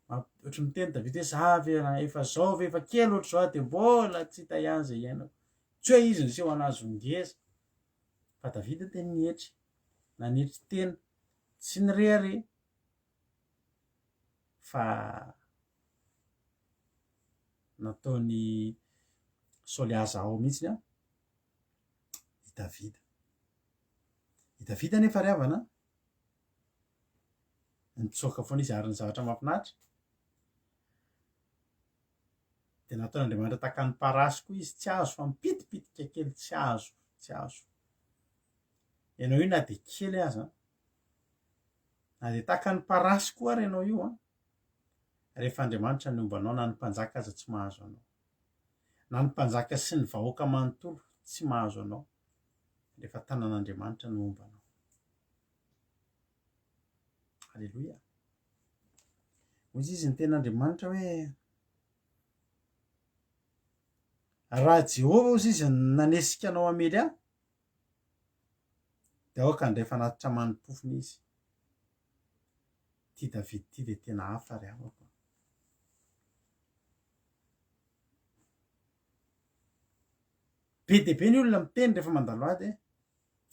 Ohatran'ny miteny David hoe za ve raha efa zao ve efa kely ohatr'izao aho dia mbola tsy hita ihany izay iainako. Tsy hoe izy niseho anazy ho ngeza fa David dia nietry, nanetry tena, tsy nirehareha fa nataon'i Saoly aza ao mihitsy an, i Davida. I Davida anefa ry havana nitsoaka foana izy ary ny zavatra mahafinaritra dia nataon'Andriamanitra tahaka ny parasy koa izy, tsy azo fa mipitipitika kely tsy azo, tsy azo. Ianao io na dia kely aza, na dia tahaka ny parasy koa ary ianao io an, rehefa Andriamanitra ny homba anao na ny mpanjaka aza tsy mahazo anao. Na ny mpanjaka sy ny vahoaka manontolo tsy mahazo anao rehefa tanan'Andriamanitra no homba anao. Aleloia. Hoy izy ny tenin'Andriamanitra hoe raha Jehovah hozy izy nanesika anao hamely ahy dia aoka handray fanatitra mani-pofona izy. Ity David ity dia tena hafa ry havako a. Be dia be ny olona miteny rehefa mandalo ady hoe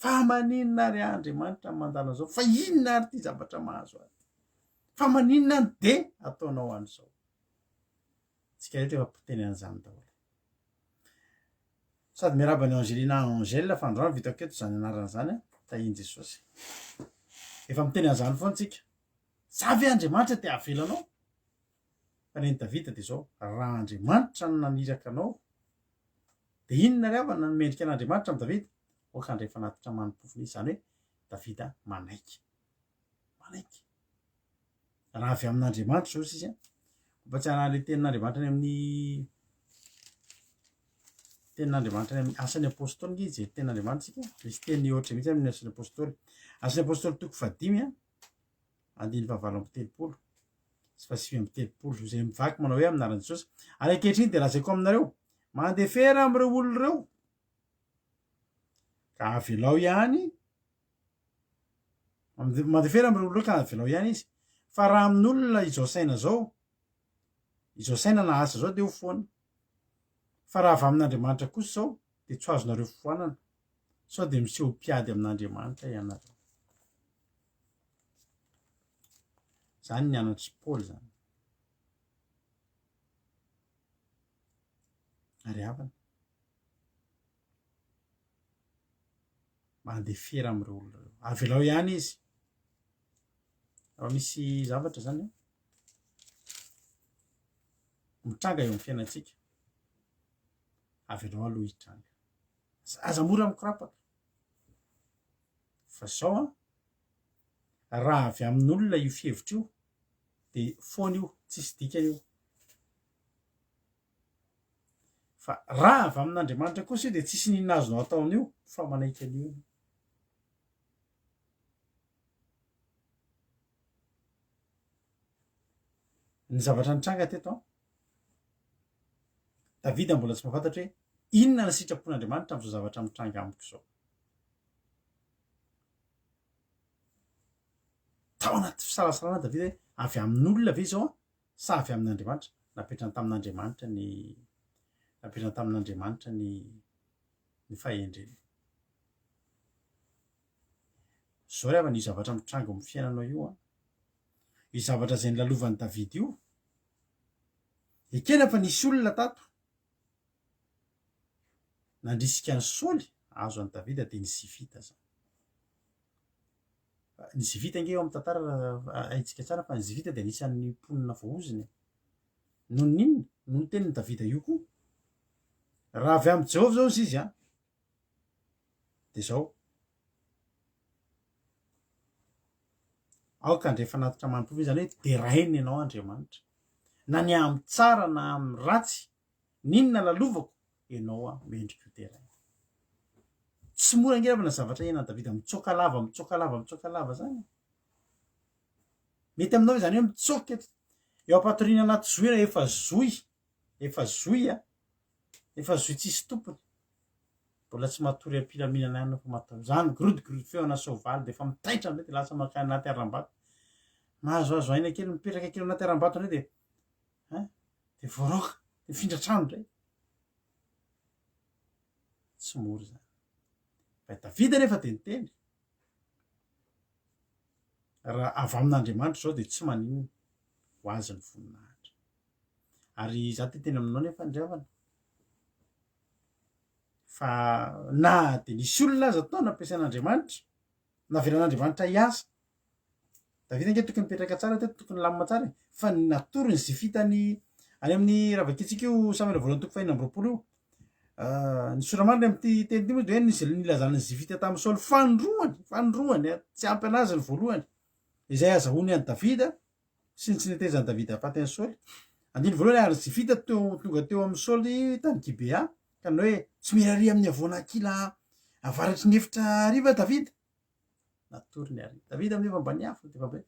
fa maninona ary aho Andriamanitra no mandalo an'izao, fa inona ary ity zavatra mahazo ahy ity, fa maninona no dia ataonao an'izao. Tsika rehetra efa mpiteny an'izany daholo. Sady miarahaba an'i Angelina Angèle fa androany vitako eto izany anarana izany an, tahian'i Jesosy. Efa miteny an'izany foana tsika. Za ve Andriamanitra te havela anao? Fa nen'i Davida dia izao, raha Andriamanitra no naniraka anao, dia inona ry havana no mendrika an'Andriamanitra amin'i Davida? Aoka handray fanatitra mani-pofona izy, izany hoe Davida manaiky. Manaiky. Raha avy amin'Andriamanitra izao sisa, mampatsiahy an'ilay tenin'Andriamanitra any amin'ny tenin'Andriamanitra any amin'ny asan'ny apôstôly nge hijery tenin'Andriamanitra isika. Misy teny ohatra mihitsy amin'ny asan'ny apôstôly. Asan'ny apôstôly toko fahadimy a, andininy fahavalo amby 30 sy fahasivy amby 30 izay mivaky manao hoe amin'ny anaran'i Jesosy. Ary ankehitriny dia lazaiko aminareo, mandefera amin'ireo olona ireo ka avelao ihany Mandefera amin'ireo olona ireo ka avelao ihany izy. Fa raha amin'olona izao saina izao, izao saina na asa izao dia ho foana. Fa raha avy amin'Andriamanitra kosa izao dia tsy ho azonareo foanana. Sao dia miseho ho mpiady amin'Andriamanitra ianareo. Izany ny anatr'i Paoly izany. Ary havana. Mandefera amin'ireo olona ireo. Avelao ihany izy. Raha misy zavatra zany mitranga eo amin'ny fiainantsika, avelao aloha hitranga. Aza mora mikorapaka. Fa zao an, raha avy amin'olona io fihevitra io, dia foana io, tsisy dikany io. Fa raha avy amin'Andriamanitra kosa io dia tsisy n'inona azonao atao amin'io fa manaiky an'io ianao. Ny zavatra nitranga teto an, Davida mbola tsy mahafantatra hoe inona ny sitrapon'Andriamanitra amin'izao zavatra mitranga amiko izao. Tao anaty fisalasalana Davida hoe avy amin'olona ve izao an? Sa avy amin'Andriamanitra? Napetrany tamin'Andriamanitra ny napetrany tamin'Andriamanitra ny ny fahendreny. Zao ry havana io zavatra mitranga ao amin'ny fiainanao io an, io zavatra izay nolalovan'i Davida io, ekena fa nisy olona tato nandrisika an'i Saoly hahazo an'i Davida dia ny Zifita zany. Ny Zifita ange eo amin'ny tantara haintsika tsara fa ny Zifita dia anisan'ny mponina voaozona e. Noho ny inona? Noho ny tenin'i Davida io koa. Raha avy amin'i Jehovah izao izy an, dia izao. Aoka handre fanatitra manim-pofona, izany hoe deraina ianao Andriamanitra. Na ny amin'ny tsara na amin'ny ratsy, n'inona lalovako, ianao aho mendrika ho deraina. Tsy mora ange ravana zavatra iainan'i Davida mitsoaka lava, mitsoaka lava, mitsoaka lava izany. Mety aminao ve izany hoe mitsoaka eto eo am-patoriana anaty zohy ianao, efa zohy, efa zohy a, efa zohy tsisy tompony. Mbola tsy matory am-pilaminana ihany fa matory. Izany gorodogorodo feo ana soavaly dia efa mitaitra amin'izay dia lasa mankany anaty harambato. Mahazoazo aina kely, mipetraka kely anaty harambato indray dia hein, dia voaroaka, dia mifindra trano indray. Tsy mora izany. Fa i Davida anefa dia niteny, raha avy amin'Andriamanitra izao dia tsy maninona, ho azy ny voninahitra. Ary izaho te hiteny aminao nefa ry havana, fa na dia nisy olona aza tao nampiasain'Andriamanitra, navelan'Andriamanitra hiasa, Davida ange tokony nipetraka tsara teto, tokony nilamina tsara e, fa ny natory ny zifitany any amin'ny raha vakintsika io Samoela voalohany toko fahenina amby 20 io, ny sora-marina amin'ity teny ity moa dia hoe nisy nilazana ny zifita tamin'i Saoly fanindroany, fanindroany, tsy ampy anazy ny voalohany, izay azahoany an'i Davida, sy ny tsy netezan'i Davida hahafaty an'i Saoly. Andininy voalohany, ary Zifita teo, tonga teo amin'i Saoly tany Gibea, ka nanao hoe, Tsy miraharaha amin'ny havoana Hakila avaratry ny efitra hariva Davida. Natoriny ary Davida amin'io fa mba niafina, dia efa hoe,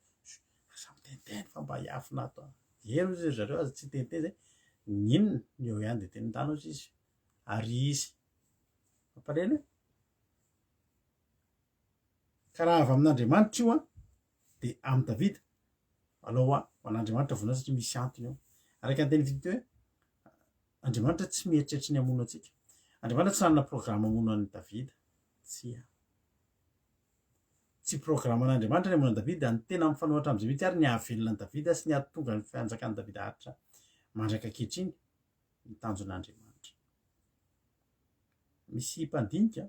aza miteniteny fa mba hiafina ato aho. Eny hozy ry zareo, aza tsy hiteniteny zay. N'inona, ny eo ihany dia teny ndana hozy izy. Ary izy. Mampalahelo e. Ka raha avy amin'Andriamanitra io an, dia amin'i Davida, alao hoa ho an'Andriamanitra voninahitra satria misy antony eo. Araka ny teny vita teo hoe, Andriamanitra tsy mieritreritra ny hamono antsika. Andriamanitra tsy nanana programa hamono an'i Davida. Tsia. Tsy programan'Andriamanitra ny hamono an'i Davida, ny tena mifanohitra amin'izay mihitsy ary ny hahavelona an'i Davida sy ny hahatonga ny fanjakan'i Davida haharitra mandraka ankehitriny ny tanjon'Andriamanitra. Misy mpandinika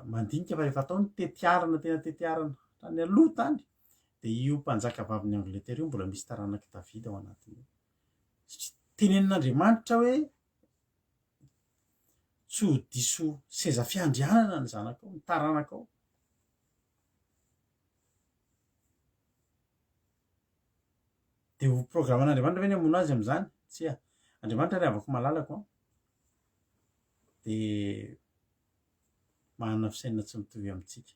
mandinika fa rehefa atao ny tetiarana tena tetiarana hatrany aloha tany dia io mpanjaka vavin'i Angleterre io mbola misy taranak'i Davida ao anatiny io. Satria tenenin'Andriamanitra hoe tsy ho diso seza fiandrianana ny zanakao, ny taranakao. Dia ho programan'Andriamanitra ve ny hamono azy amin'izany? Tsia. Andriamanitra ry havako malalako an, dia manana fisainana tsy mitovy amintsika.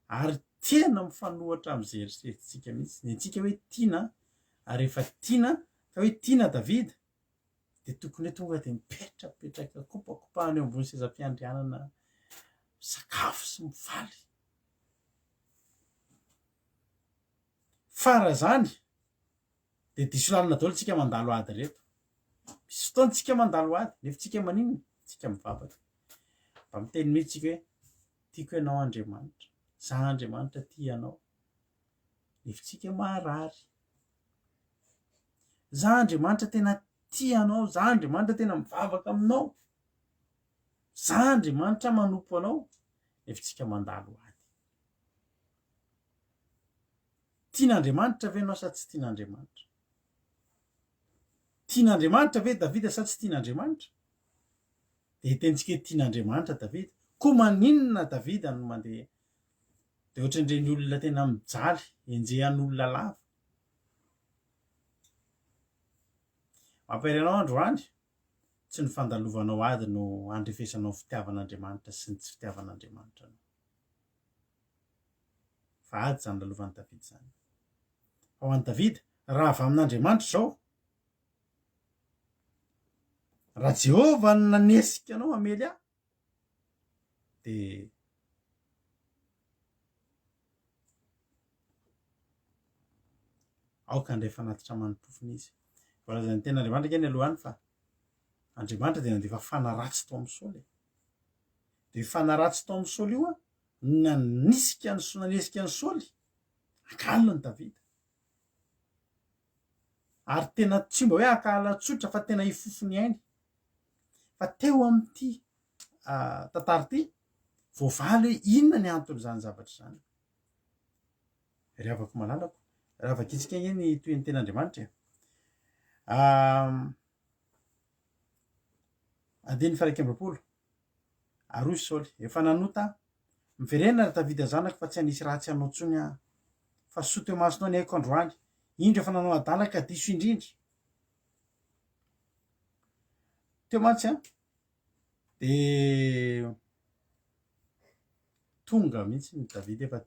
Ary tena mifanohitra amin'izay eritreretintsika mihitsy. Ny antsika hoe tiana, ary rehefa tiana, ka hoe tiana Davida, dia tokony hoe tonga dia mipetrapetraka, kopakopahana eo ambony seza fiandrianana, misakafo sy mifaly. Fa raha izany, dia diso lalana daholo tsika mandalo ady reto. Misy fotoana tsika mandalo ady, nefa tsika maninona? Tsika mivavaka. Mba miteny mihitsy tsika hoe, tiako ianao Andriamanitra, za Andriamanitra tia anao. Nefa tsika marary. Za Andriamanitra tena tia anao, za Andriamanitra tena mivavaka aminao. Za Andriamanitra manompo anao, nefa tsika mandalo ady. Tian'Andriamanitra ve ianao sa tsy tian'Andriamanitra? Tian'Andriamanitra ve Davida sa tsy tian'Andriamanitra? Dia hitentsika hoe tian'Andriamanitra Davida. Koa maninona Davida no mandeha dia ohatran'ireny olona tena mijaly, enjehan'olona lava. Mampahery anao androany, tsy ny fandalovanao ady no handrefesanao ny fitiavan'Andriamanitra sy ny tsy fitiavan'Andriamanitra anao. Fa ady izany lalovan'i Davida izany. Fa ho an'i Davida, raha avy amin'Andriamanitra izao, raha Jehovah no nanesika anao hamely ahy, dia aoka handray fanatitra manim-pofona izy. Voalazan'ny tenin'Andriamanitra ange ny aloha any fa Andriamanitra dia nandefa fanahy ratsy tao amin'i Saoly e. Dia io fanahy ratsy tao amin'i Saoly io no nanisika an'i Saoly, nanesika an'i Saoly hankahala an'i Davida. Ary tena tsy mba hoe hankahala tsotra fa tena hifofo ny ainy. Fa teo amin'ity tantara ity, Voavaly hoe inona ny anton'izany zavatra izany. Ry havako malalako, raha vakintsika ange ny tohin'ny tenin'Andriamanitra e. Andininy faha 21. Ary hoy Saoly, Efa nanota aho. Miverena, ry Davida zanako, fa tsy hanisy ratsy anao intsony aho. Fa soa teo imasonao ny aiko androany. Indro efa nanao adala ka diso indrindra. Teo mantsy an, dia tonga mihitsy ny Davida efa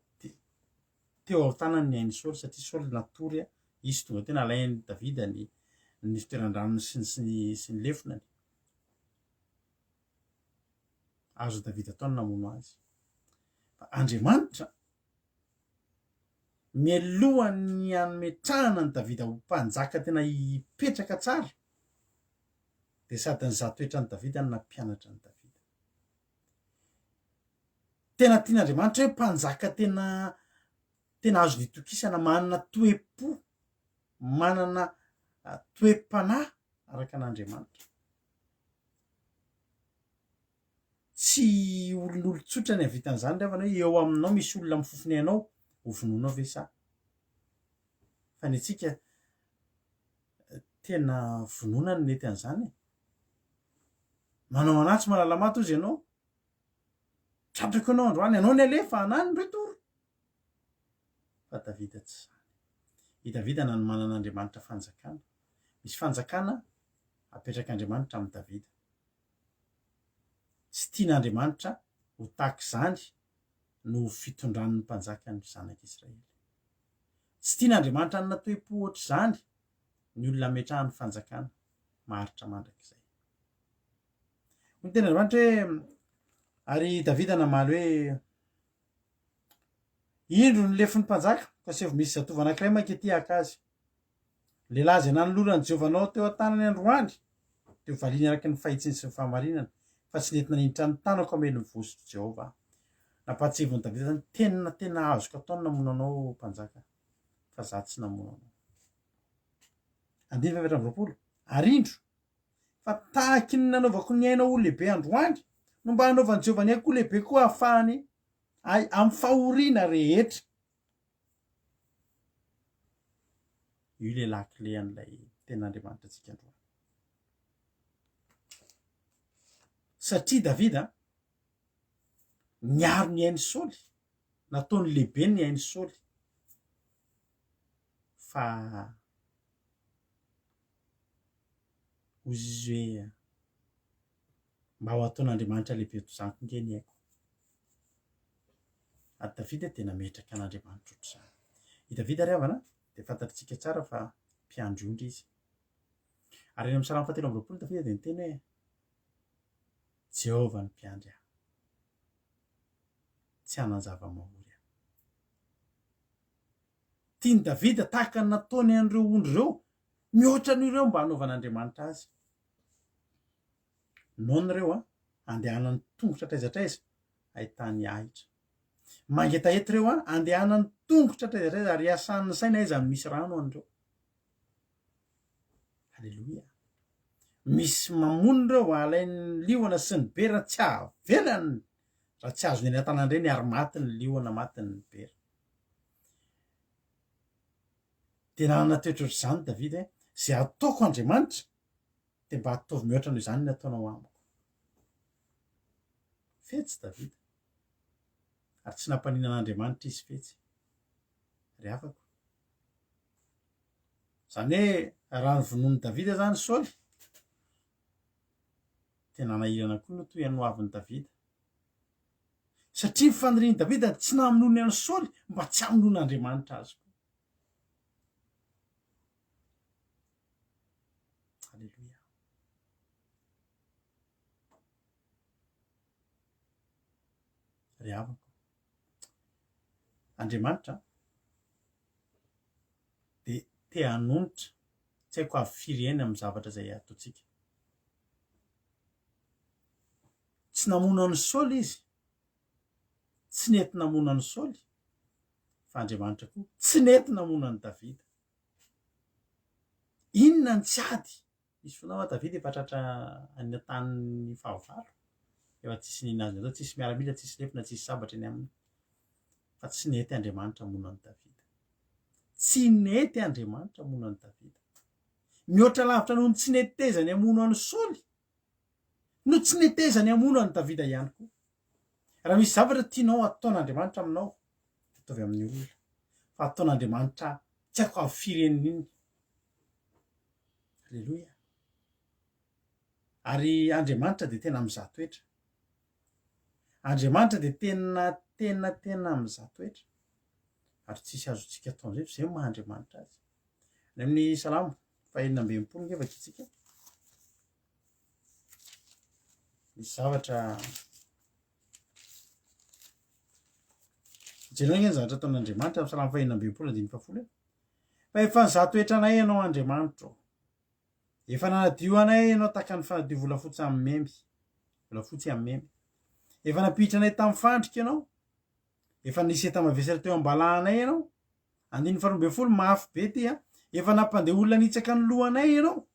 teo an-tanany ny ain'i Saoly satria Saoly natory, izy tonga teo nalain'i Davida ny ny fitoeran-dranony sy ny sy ny sy ny lefonany. Azon'i Davida atao ny namono azy. Fa Andriamanitra mialohan'ny hametrahana an'i Davida ho mpanjaka tena hipetraka tsara dia sady nizaha toetra an'i Davida no nampianatra an'i Davida. Tena tian'Andriamanitra hoe mpanjaka tena tena azo nitokisana, manana toe-po, manana toe-panahy araka an'Andriamanitra. Tsy olon'olon-tsotra ny hahavita an'izany ry havana hoe eo aminao misy olona mifofona anao, ho vonoinao ve sa? Fa ny antsika tena vonoina no nety an'izany e. Manao anah tsy mahalala maty hozy ianao. Tratrako ianao androany, anao ny alefa, anah ny retour. Fa Davida tsy izany. I Davida nanomanan'Andriamanitra fanjakana. Misy fanjakana apetrak'Andriamanitra amin'i Davida. Tsy tian'Andriamanitra ho tahaka izany no ho fitondran'ny mpanjaka ny zanak'Israely. Tsy tian'Andriamanitra hanana toe-po hoatr'izany ny olona ametrahany fanjakana maharitra mandrakizay. Hoy ny tenin'Andriamanitra hoe, ary Davida namaly hoe, Indro ny lefon'ny mpanjaka, ka asaivo misy zatovo anankiray mankety haka azy. Lehilahy izay nanoloran'i Jehovah anao teo an-tanany androany, dia hovaliany araka ny fahitsiny sy ny fahamarinany, fa tsy nety naninitra ny tanako hamely ny vosotr'i Jehovah aho. Nampahatsiahivin'i Davida izany, Tena, tena azoko atao ny namono anao, mpanjaka, fa izaho tsy namono anao. Andininy fahaefatra amby 20. Ary indro, fa tahaky ny nanaovako ny ainao ho lehibe androany, no mba hanaovan'i Jehovah ny aiko ho lehibe koa hahafahany ahy amin'ny fahoriana rehetra. Io ilay lakile an'ilay tenin'Andriamanitra antsika androany. Satria Davida niaro ny ain'i Saoly, nataony lehibe ny ain'i Saoly, fa hozy izy hoe mba ho ataon'Andriamanitra lehibe toy izany koa nge ny aiko. Ary Davida dia nametraka an'Andriamanitra ohatr'izany. I Davida ry havana dia fantatritsika tsara fa mpiandry ondry izy. Ary any amin'ny salamo fahatelo amby 20 Davida dia niteny hoe Jehovah no mpiandry ahy. Tsy hanan-java-mahory aho. Tian'i Davida tahaka ny nataony an'ireo ondry ireo, mihoatra noho ireo mba hanaovan'Andriamanitra azy. Noana ireo an, andehanany tongotra hatraiza hatraiza, ahitany ahitra. Mangetaheta ireo an, andehanany tongotra hatraiza hatraiza ary iasan'ny saina aiza no misy rano an'ireo. Aleloia. Misy mamono ireo, alain'ny liona sy ny bera tsy avelany raha tsy azony eny an-tanana ireny ary maty ny liona, maty ny bera. Dia nanana toetra ohatr'izany Davida hoe, izay ataoko Andriamanitra dia mba ataovy mihoatra noho izany ny ataonao amiko. Fetsy Davida. Ary tsy nampanina an'Andriamanitra izy fetsy. Ry havako. Izany hoe raha novonoin'i Davida izany Saoly, dia nanahirana koa ny toy ny hoavin'i Davida. Satria ny fanirian'i Davida tsy namonoany an'i Saoly mba tsy hamonoan'Andriamanitra azy koa. Aleloia. Ry havako, Andriamanitra dia te hanonitra, tsy haiko avy firy eny amin'ny zavatra izay ataontsika. Tsy namono an'i Saoly izy, tsy nety namono an'i Saoly, fa Andriamanitra koa tsy nety namono an'i Davida. Inona ny tsy ady? Misy fotoana va Davida efa tratra any an-tanin'ny fahavalo? Efa tsisy nino azy natao, tsisy miaramila, tsisy lefona, tsisy sabatra eny aminy. Fa tsy nety Andriamanitra hamono an'i Davida. Tsy nety Andriamanitra hamono an'i Davida. Mihoatra lavitra noho ny tsy netezany hamono an'i Saoly no tsy netezany hamono an'i Davida ihany koa. Raha misy zavatra tianao hataon'Andriamanitra aminao, dia ataovy amin'ny olona. Fa ataon'Andriamanitra tsy haiko avy firy eny. Aleloia. Ary Andriamanitra dia tena mizaha toetra. Andriamanitra dia tena tena tena mizaha toetra. Ary tsisy azontsika atao amin'izay fa izay no maha Andriamanitra azy. Any amin'ny Salamo fahenina amby 60 nge vakintsika. Misy zavatra jereo nge ny zavatra ataon'Andriamanitra amin'ny Salamo fahenina amby 60 andininy fahafolo e. Fa efa nizaha toetra anay ianao Andriamanitro. Efa nanadio anay ianao tahaka ny fanadio volafotsy amin'ny memby. Volafotsy amin'ny memby. Efa nampiditra anay tamin'ny fandrika ianao. Efa nisy enta-mavesatra teo am-balahanay ianao. Andininy faharoa ambin'ny folo, mafy be ity a. Efa nampandeha olona nitsaka ny lohanay ianao.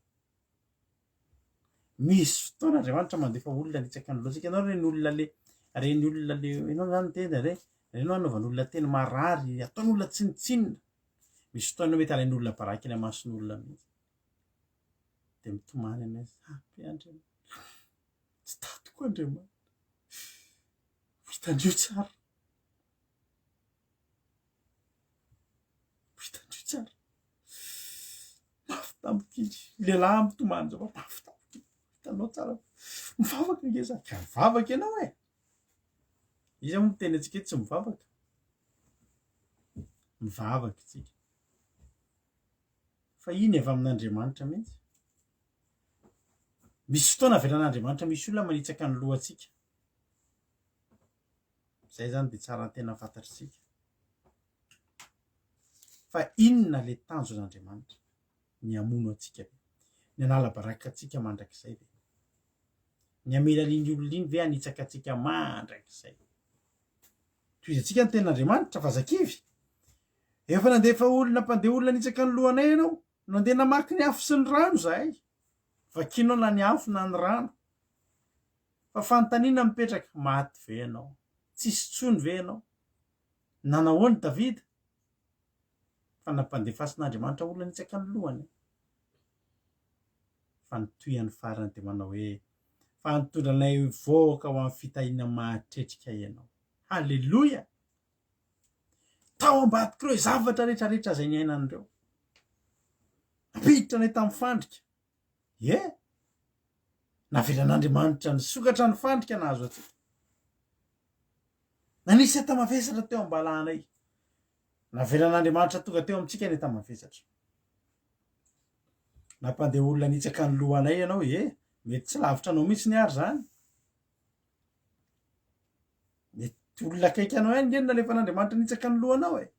Misy fotoana Andriamanitra mandefa olona nitsaka ny lohantsika. Ianao reny olona le, reny olona le, ianao zany miteny re, reny anaovan'olona teny marary, ataon'olona tsinontsinona. Misy fotoana mety alain'olona baraka eny amason'olona mihitsy. Dia mitomany ianao hoe, ampy Andriamanitra. Tsy tadiko Andriamanitra. Hitandrio tsara. Hitandrio tsara. Mafy tampoka iny. Lehilahy mitomany zao fa mafy tampoka iny. Hitanao tsara. Mivavaka ange za. Ka mivavaka ianao e. Iza moa miteny antsika hoe tsy mivavaka? Mivavaka isika. Fa iny avy amin'Andriamanitra mihitsy. Misy fotoana avelan'Andriamanitra misy olona manitsaka ny lohantsika. Izay izany dia tsara tena fantatr'isika. Fa inona ilay tanjon'Andriamanitra? Ny hamono antsika ve? Ny hanala baraka antsika mandrakizay ve? Ny hamela an'iny olona iny ve hanitsaka antsika mandrakizay? Tohizantsika ny tenin'Andriamanitra fa aza kivy. Efa nandefa olona mpandeha olona nitsaka ny lohanay ianao. Nandeha namaky ny afo sy ny rano izahay. Vakinao na ny afo na ny rano. Fa fanontaniana mipetraka, maty ve ianao? Tsisy intsony ve ianao? Nanahoana i Davida? Fa nampandefasin'Andriamanitra olona nitsaka ny lohany. Fa ny tohiny farany dia manao hoe, Fa nitondra anay hivoaka ho amin'ny fitahiana mahatretrika ianao. Haleloia! Tao ambadik'ireo zavatra rehetra rehetra izay niainan'ireo. Nampiditra anay tamin'ny fandrika. Ie! Navelan'Andriamanitra nisokatra ny fandrika nahazo antsika. Nanisy enta-mavesatra teo am-balahanay. Navelan'Andriamanitra tonga teo amintsika ny enta-mavesatra. Nampandeha olona nitsaka ny lohanay ianao, ie, mety tsy lavitra anao mihitsy ny ary izany. Mety olona akaiky anao ihany nge no nalefan'Andriamanitra nitsaka ny lohanao e.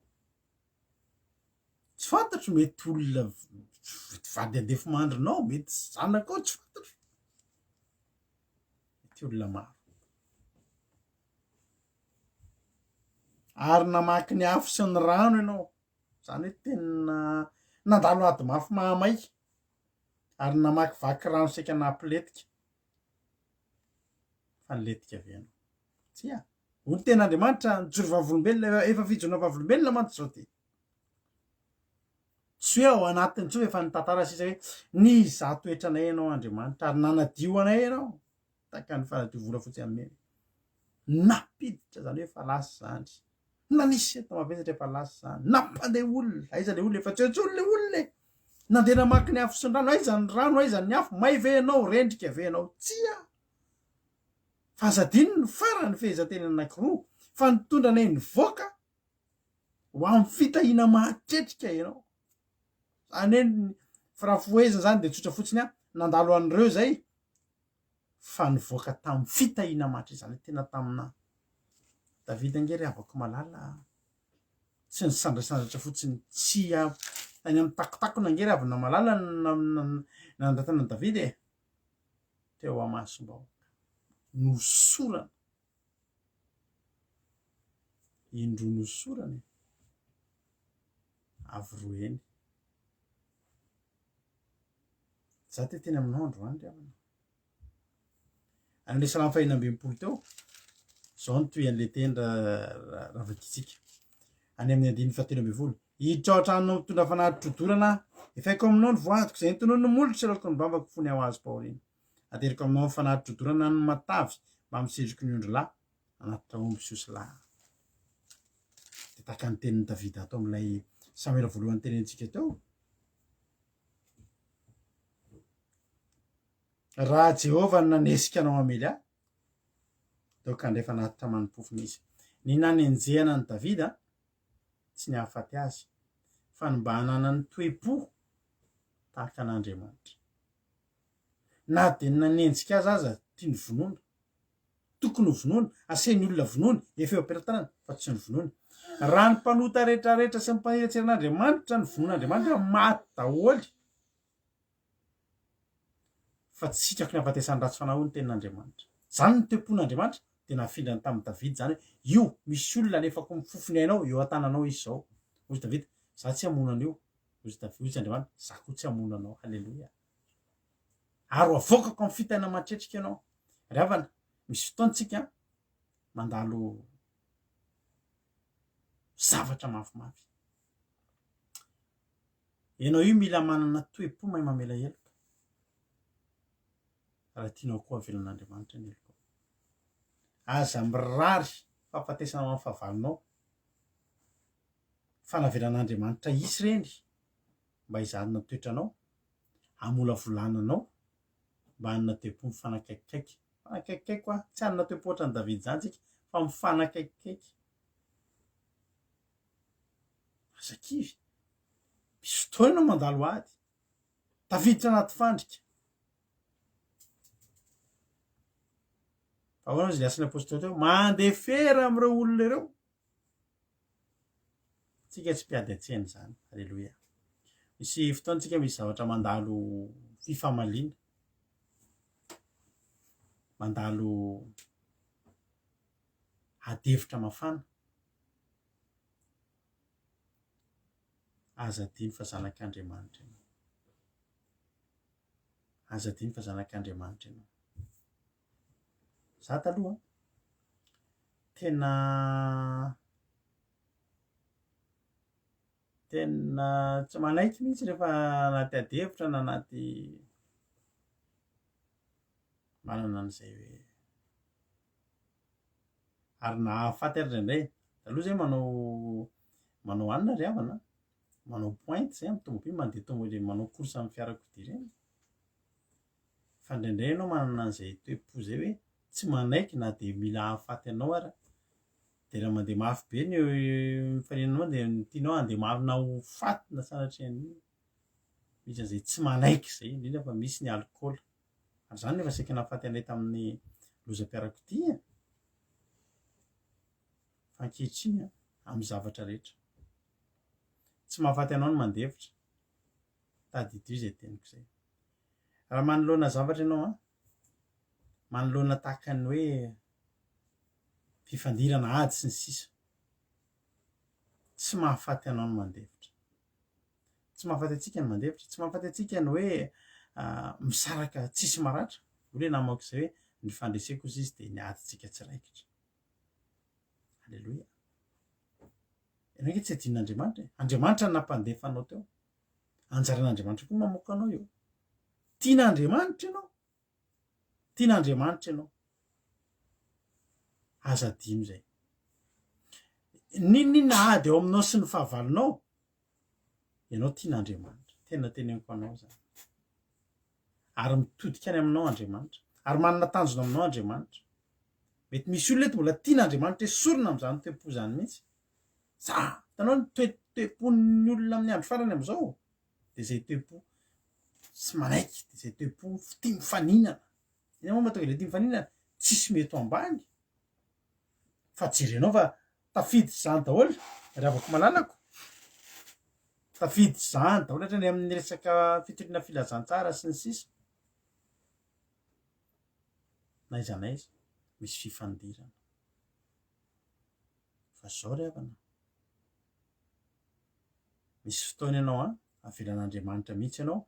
Tsy fantatro, mety olona mety vady andefimandrinao, mety zanakao, tsy fantatro. Mety olona maro. Ary namaky ny afo sy ny rano ianao. Izany hoe tena nandalo ady mafy mahamay. Ary namakivaky rano saika nampilentika. Fa nilentika ve ianao? Tsia. Hoy ny tenin'Andriamanitra, nijoro vavolombelona, efa fijoroana vavolombelona mantsy izao ty. Tsy hoe ao anatiny intsony efa nitantara sisa hoe nizaha toetra anay ianao Andriamanitra ary nanadio anay ianao tahaka ny fanadio volafotsy amin'ny memy. Nampiditra izany hoe efa lasa izany. Nanisy enta mavesatra efa lasa izany. Nampandeha olona, aiza ilay olona efa tsy eo intsony ilay olona e. Nandeha namaky ny afo sy ny rano, aiza ny rano, aiza ny afo, may ve ianao, rendrika ve ianao? Tsia. Fa aza adino ny farany fehezanteny anankiroa fa nitondra anay nivoaka ho amin'ny fitahiana mahatretrika ianao. Zany hoe ny firafohezana zany dia tsotra fotsiny an, nandalo an'ireo izay fa nivoaka tamin'ny fitahiana mahatretrika, zany hoe tena tamina Davida ange ry havako malala a, tsy nisandrasandratra fotsiny, tsy tany amin'ny takotakona ange ry havana malala no nanandratana an'i Davida e. teo amasom-bahoaka. Nosorana. Indroa nosorana e. Avo roa heny. Za te teny aminao androany ry havana. Any amin'ilay salamo fahenina ambin'ny teo, izao no tohin'ilay teny raha vakintsika. Any amin'ny andininy fahatelo ambin'ny folo. Hiditra ao an-tranonao mitondra fanatitra hodorana aho. Efaiko aminao ny voadiko, izay notononin'ny molotro sy aloky ny vavako fony aho azom-pahoriana. Ateriko aminao ny fanatitra hodorana ny matavy mbamin'ny setroky ny ondrilahy, nanatitra omby sy osilahy. Dia tahaka ny tenin'i Davida ato amin'ilay Samoela voalohany tenenintsika teo. Raha Jehovah no nanesika anao hamely ahy, dia aoka handray fanatitra manim-pofona izy. Ny nanenjehana an'i Davida tsy ny hahafaty azy, fa ny mba hananany toe-po tahaka an'Andriamanitra. Na dia ny nanenjika azy aza tiany vonoina, tokony ho vonoina, asain'ny olona vonoina, efa eo am-pelatanana, fa tsy novonoina. Raha ny mpanota rehetrarehetra sy ny mpaniratsira an'Andriamanitra no vonoin'Andriamanitra, maty daholo. Fa tsy sitrako ny hahafatesan'ny ratsy fanahy, hoy ny tenin'Andriamanitra. Izany no toe-pon'Andriamanitra, dia nafindrany tamin'i Davida izany hoe, Io, misy olona alefako mifofo ny ainao, eo an-tananao izy izao. Hoy Davida, Izaho tsy hamono an'io. Hoy Davida, hoy Andriamanitra, Izaho koa tsy hamono anao. Haleloia. Ary ho avoakako amin'ny fitaina mahatretrika ianao. Ry havana, misy fotoana isika mandalo zavatra mafimafy. Ianao io mila manana toe-po mahay mamela heloka. Raha tianao koa avelan'Andriamanitra ny helokao. Aza mirary fahafatesana ho an'ny fahavalonao. Fa navelan'Andriamanitra hisy ireny mba hizarana ny toetranao, hamolavolana anao mba hanana toe-po mifanakaikikaiky. Mifanakaikikaiky hoa, tsy hanana toe-po ohatran'i Davida izany tsika, fa mifanakaikikaiky. Aza kivy. Misy fotoana ianao mandalo ady. Tafiditra anaty fandrika. Fa ahoana izy ny asan'ny apostoly teo? Mandefera amin'ireo olona ireo. Tsika tsy mpiady an-tsena izany. Aleloia. Misy fotoana tsika misy zavatra mandalo fifamaliana. Mandalo ady hevitra mafana. Aza adino fa zanak'Andriamanitra ianao. Aza adino fa zanak'Andriamanitra ianao. Za taloha tena tena tsy manaiky mihitsy rehefa anaty ady hevitra na anaty manana an'izay hoe ary nahafaty ary indraindray. Taloha zay manao manao anona ry havana a, manao pointe zay amin'ny tomobily, mandeha tomobily manao course amin'ny fiarakodia ireny. Fa indraindray ianao manana an'izay toe-po zay hoe tsy manaiky na dia mila hahafaty anao ara, dia raha mandeha mafy be ny mifaninana aminao dia ny tianao handeha mafy na ho faty na sanatria an'io. Misy an'izay tsy manaiky izay, indrindra fa misy ny alikaola. Ary izany no efa saika nahafaty anay tamin'ny lozam-piarakodia e. Fa ankehitriny an, amin'ny zavatra rehetra. Tsy mahafaty anao ny mandefitra. Tadidio izay teniko izay. Raha manoloana zavatra ianao an, manoloana tahaka ny hoe fifandirana ady sy ny sisa. Tsy mahafaty anao ny mandefitra. Tsy mahafaty antsika ny mandefitra, tsy mahafaty antsika ny hoe misaraka tsisy maratra. Hoy ilay namako izay hoe ny fandreseko hozy izy dia ny adintsika tsy raikitra. Aleloia. Ianao ange tsy adinon'Andriamanitra e. Andriamanitra no nampandefa anao teo. Anjaran'Andriamanitra koa mamoaka anao eo. Tian'Andriamanitra ianao. Tian'Andriamanitra ianao. Aza adino izay. N'inon'inona ady eo aminao sy ny fahavalonao, Ianao tian'Andriamanitra. Tena teneniko anao izany. Ary mitodika any aminao Andriamanitra. Ary manana tanjona aminao Andriamanitra. Mety misy olona eto mbola tian'Andriamanitra esorina amin'izany toe-po izany mihitsy. Za, hitanao ny toe toe-pon'ny olona amin'ny andro farany amin'izao? Dia izay toe-po tsy manaiky, dia izay toe-po tia mifaninana. Inona moa mahatonga ilay tia mifaninana? Tsisy mety ho ambany. Fa jerenao fa Tafiditra izany daholo ry havako malalako. Tafiditra izany daholo hatrany amin'ny resaka fitoriana filazantsara sy ny sisa. Na aiza na aiza misy fifandirana. Fa zao ry havana, misy fotoana ianao an, avelan'Andriamanitra mihitsy ianao,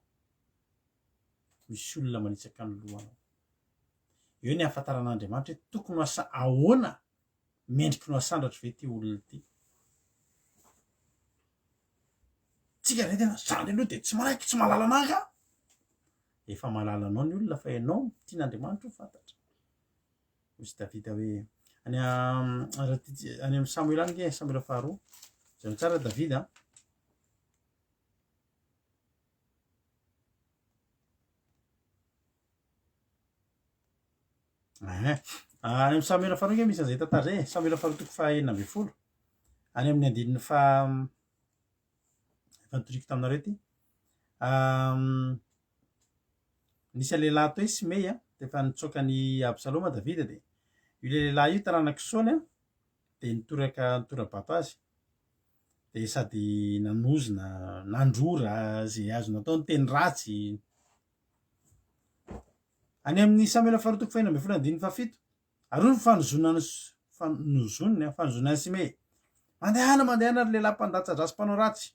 misy olona manitsaka ny lohanao. Eo ny ahafantaran'Andriamanitra hoe tokony ho asa ahoana, mendriky ny ho asandratro ve ity olona ity. Tsika ve tena zany aloha dia tsy manaiky, tsy mahalala anah angaha? Efa mahalala anao ny olona fa ianao tian'Andriamanitra ho fantatra. Hoy Davida hoe any any amin'ny Samoela any nge, Samoela faharoa. Jereo tsara Davida. Any amin'ny Samoela faharoa nge misy an'izay tantara izay e. Samoela faharoa toko faha 16. Any amin'ny andininy faha efa nitoriko taminareo ity. Nisy lehilahy atao hoe Simey a, rehefa nitsoaka an'i Absaloma Davida dia io lehilahy io taranak'i Saoly a, dia nitoraka nitora-bato azy. Dia sady nanozona, nandrora izay azo natao, niteny ratsy. Any amin'ny Samoela faharoa toko fahenina ambin'ny folo andininy fahafito, ary hoy ny fanozonan'i fanozoniny, fanozonan'i Simey, Mandehana, mandehana ry lehilahy mpandatsa-drà sy mpanao ratsy.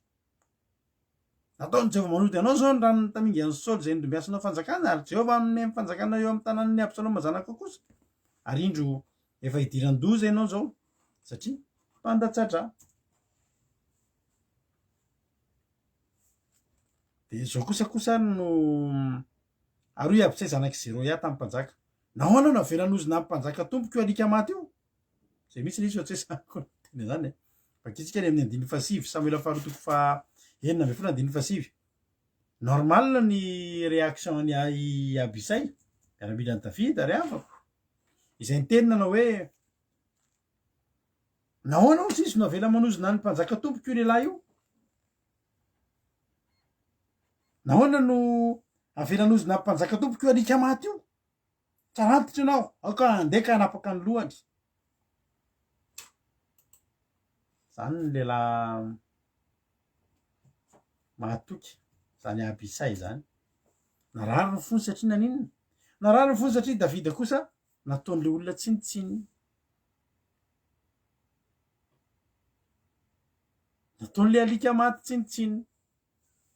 Nataon'i Jehovah manody anao izao ny ranon'ny tamingan'i Saoly izay nodimbiasanao fanjakana, ary Jehovah hanome ny fanjakana eo amin'ny tanan'i Absaloma zanakao kosa. Ary indro, efa hidiran-doza ianao izao, satria mpandatsa-drà. Dia izao kosa kosa ary no ary hoy Abisay zanak'i Zeroia tamin'ny mpanjaka, Nahoana no avela hanozona amin'ny mpanjaka tompoko io alika maty io? Izay mihitsy ilay izy fa tsy hoe sahiko ny teny an'izany e. Vakintsika any amin'ny andininy fahasivy, Samoela faharoa toko faha 16 andininy fahasivy. Normal ny réaction an'i i Abisay, miaramilan'i Davida ry havako, izay niteny nanao hoe, Nahoana hozy izy no avela manozona an'ny mpanjaka tompoko io lehilahy io? Nahoana no avela hanozona ny mpanjaka tompoko io alika maty io? Tsara antitra ianao, aoka handeha ka hanapaka ny lohany. Izany ny lehilahy mahatoky, izany Abisay izany. Narary ny fony satria naninona? Narary ny fony satria Davida kosa nataon'ilay olona tsinontsinona. Nataon'ilay alika maty tsinontsinona.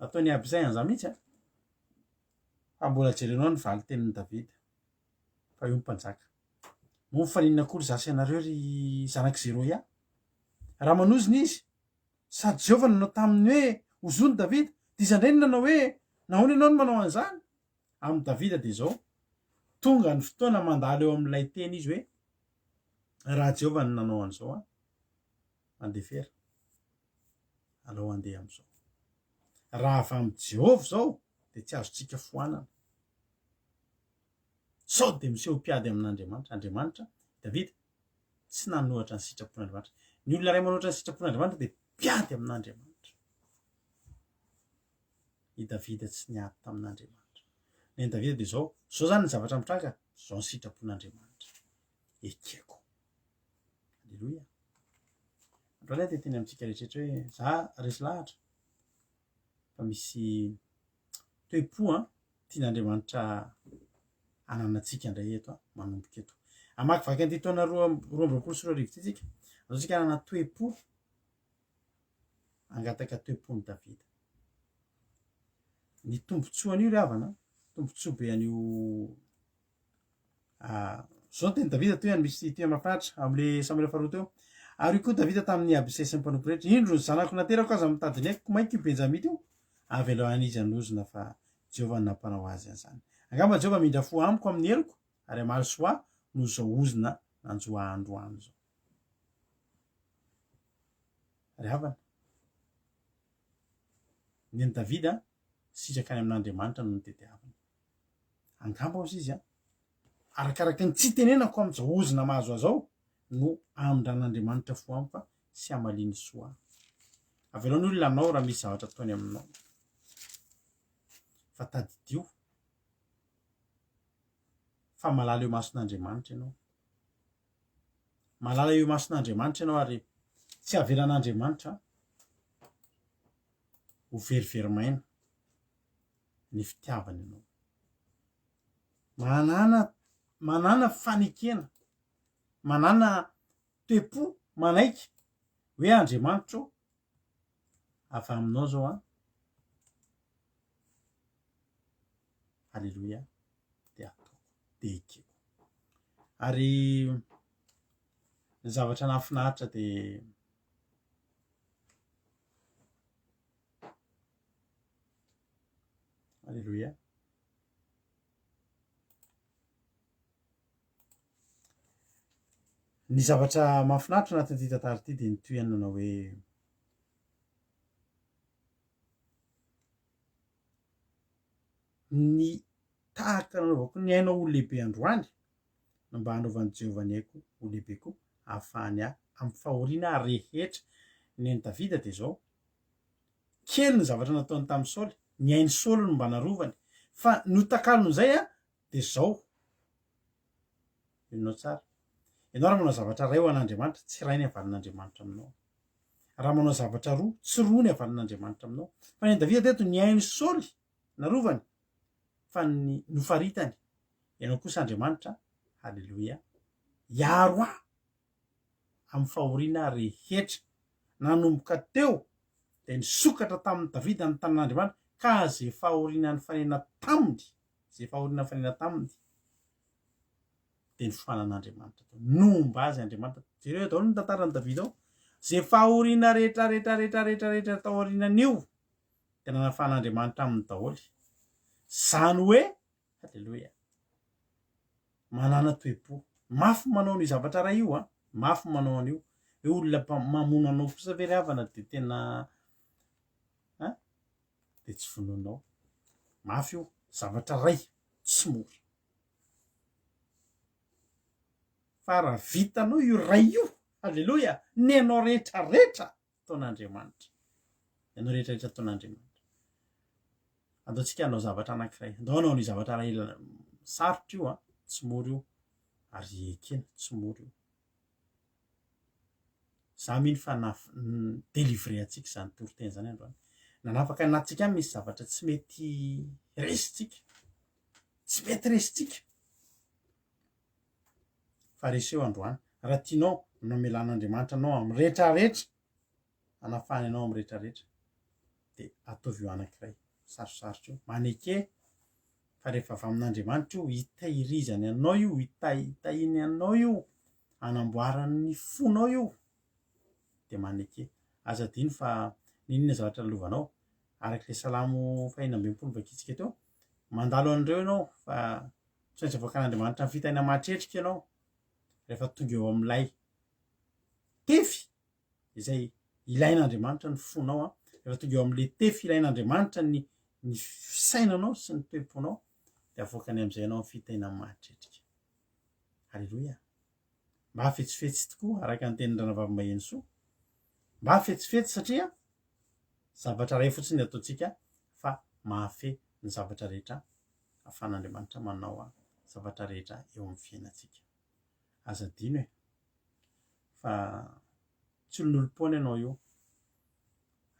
Nataon'i Abisay an'izany mihitsy an. Fa mbola jerenao ny valin-tenin'i Davida. Fa io ny mpanjaka. Moa mifaninona akory izaho sy ianareo ry zanak'i Zeroia? Raha manozona izy, sady Jehovah nanao taminy hoe, Ozony Davida, dia iza indray no nanao hoe, Nahoana ianao no manao an'izany? Amin'i Davida dia izao, tonga ny fotoana mandalo eo amin'ilay teny izy hoe, Raha Jehovah no nanao an'izao an, mandefera. Alao handeha amin'izao. Raha avy amin'i Jehovah izao, dia tsy azontsika foanana. Sao dia miseho mpiady amin'Andriamanitra. Andriamanitra, Davida, tsy nanohatra ny sitrapon'Andriamanitra. Ny olona iray manohatra ny sitrapon'Andriamanitra dia mpiady amin'Andriamanitra. I Davida tsy niady tamin'Andriamanitra. Ny an'i Davida dia izao, izao izany ny zavatra mitranga, izao ny sitrapon'Andriamanitra. Ekeko. Aleloia. Androany aho dia teny amintsika rehetra hoe za resy lahatra fa misy toe-po an tian'Andriamanitra ananantsika indray eto an, manomboka eto. Hamakivaky an'ity taona 2022 ity tsika. Andao tsika hanana toe-po hangataka toe-pon'i Davida. Ny tombontsoan'io ry havana, tombontsoa be an'io Izao ny tenin'i Davida toy any misy teny mahafinaritra amin'ilay Samoela faharoa teo. Ary hoy koa Davida tamin'i Abisay sy ny mpanompo rehetra, Indro, ny zanako naterako aza mitady ny aiko, mainka io Benjamita io, avelao any izy hanozona fa Jehovah no nampanao azy an'izany. Angamba Jehovah hamindra fo amiko amin'ny heloko ary hamaly soa ahy noho izao ozona nanjo ahy androany izao. Ry havana, ny an'i Davida sitraka any amin'Andriamanitra no notediaviny. Angamba hozy izy an, arakaraky ny tsy itenenako amin'izao ozona mahazo ahy izao no hamindran'Andriamanitra fo amiko fa sy hamaliany soa ahy. Avelao ny olona hanao raha misy zavatra ataony aminao. Fa tadidio fa malala eo imason'Andriamanitra ianao. Malala eo imason'Andriamanitra ianao ary tsy avelan'Andriamanitra ho verivery maina. ny fitiavany anao. Manàna manàna fanekena, manàna toe-po manaiky hoe Andriamanitra ô, avy aminao zao an. Aleloia, dia ataoko, dia ekeko. Ary ny zavatra nahafinaritra dia Aleloia. Ny zavatra mahafinaritra anatin'ity tantara ity dia ny tohiny nanao hoe ny tahaka nanaovako ny ainao ho lehibe androany no mba hanaovan'i Jehovah ny aiko ho lehibe koa ahafahany ahy amin'ny fahoriana rehetra. Ny ain'i Davida dia izao, kely ny zavatra nataony tamin'i Saoly, ny ain'i Saoly no mba narovany, fa notakalon'izay dia izao, Henonao tsara. Ianao raha manao zavatra iray ho an'Andriamanitra, tsy iray ny havalin'Andriamanitra aminao. Raha manao zavatra roa, tsy roa ny havalin'Andriamanitra aminao. Fa ny an'i Davida teto, ny ain'i Saoly narovany, fa ny nofaritany. Ianao kosa Andriamanitra, haleloia, hiaro ahy amin'ny fahoriana rehetra. Nanomboka teo dia nisokatra tamin'i Davida ny tanan'Andriamanitra, ka izay fahoriana nifanena taminy, izay fahoriana nifanena taminy, dia nifoanan'Andriamanitra teo. Nomba azy Andriamanitra. Jereo daholo ny tantaran'i Davida ao. Izay fahoriana rehetra rehetra rehetra rehetra rehetra tao aorianan'io dia nanafahan'Andriamanitra aminy daholo. Izany hoe, haleloia, manana toe-po. Mafy manao an'io zavatra iray io an, mafy manao an'io. Hoe olona mamono anao kosa ve ry havana dia tena an, dia tsy vonoinao. Mafy io, zavatra iray tsy mora. Fa raha vitanao io ray io, aleloia, ny anao rehetra rehetra ataon'Andriamanitra. Ny anao rehetra rehetra ataon'Andriamanitra. Andao tsika hanao zavatra anankiray. Andao hanao ny zavatra iray sarotra io an, tsy mora io. Ary ekena, tsy mora io. Za mino fa na délivrer antsika izany toriteny izany androany. Nanafaka ny anatintsika any misy zavatra tsy mety resintsika. Tsy mety resintsika. Fa reseo androany. Raha tianao ny hamelan'Andriamanitra anao amin'ny rehetrarehetra, hanafahany anao amin'ny rehetrarehetra, dia ataovy io anankiray sarosarotra io. Maneke fa rehefa avy amin'Andriamanitra io, hitahirizany anao io, hitahiny anao io, hanamboarany ny fonao io, dia maneke. Aza adino fa n'inona zavatra lovanao, araka ilay salamo fahenina ambin'ny folo novakintsika teo, mandalo an'ireo ianao fa tsy maintsy avoakan'Andriamanitra amin'ny fitahiana mahatretrika ianao rehefa tonga eo amin'ilay tefy izay ilain'Andriamanitra ny fonao an, rehefa tonga eo amin'ilay tefy ilain'Andriamanitra ny ny fisainanao sy ny toe-ponao dia avoakany amin'izay ianao amin'ny fitahiana mahatretrika. Aleloia. Mba fetsifetsy tokoa araka ny tenin'ny Ranabavy Mahenosoa. Mba fetsifetsy satria zavatra iray fotsiny ny ataontsika fa mahafehy ny zavatra rehetra ahafahan'Andriamanitra manao zavatra rehetra eo amin'ny fiainantsika. Aza adino e, fa tsy olon'olom-poana ianao io.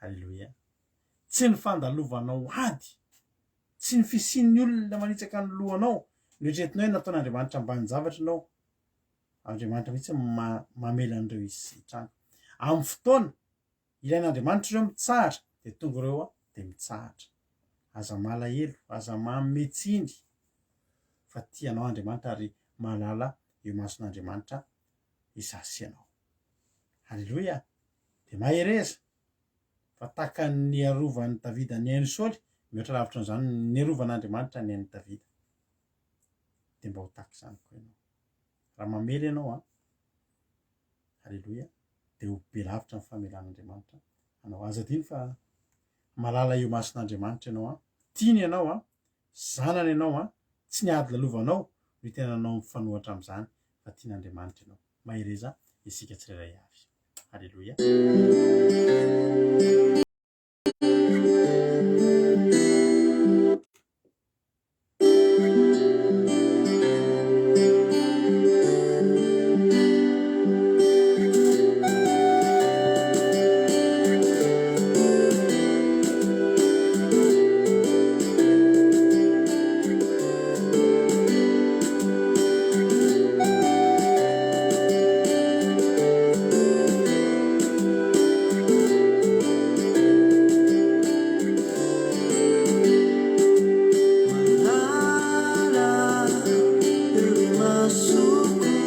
Aleloia. Tsy ny fandalovanao ady, tsy ny fisian'ny olona manitsaka ny lohanao no eritreretinao hoe nataon'Andriamanitra ambanin-javatra ianao. Andriamanitra mihitsy no mamela an'ireo hisy hitranga. Amin'ny fotoana ilain'Andriamanitra ireo mitsahatra dia tonga ireo dia mitsahatra. Aza malahelo, aza manome tsiny fa tia anao Andriamanitra ary mahalala eo imason'Andriamanitra izaho sy ianao. Haleloia! Dia mahereza fa tahaka ny niarovan'i Davida ny ain'i Saoly, mihoatra lavitra an'izany ny niarovan'Andriamanitra ny ain'i Davida. Dia mba ho tahaka izany koa ianao. Raha mamela ianao an, Aleloia, dia ho be lavitra ny famelan'Andriamanitra anao. Aza adino fa malala eo imason'Andriamanitra ianao an, tiany ianao an, zanany ianao an, tsy ny ady lalovanao no itenanao mifanohatra amin'izany fa tian'Andriamanitra ianao. Mahereza isika tsirairay avy. Aleloia. Malala eo imasoko.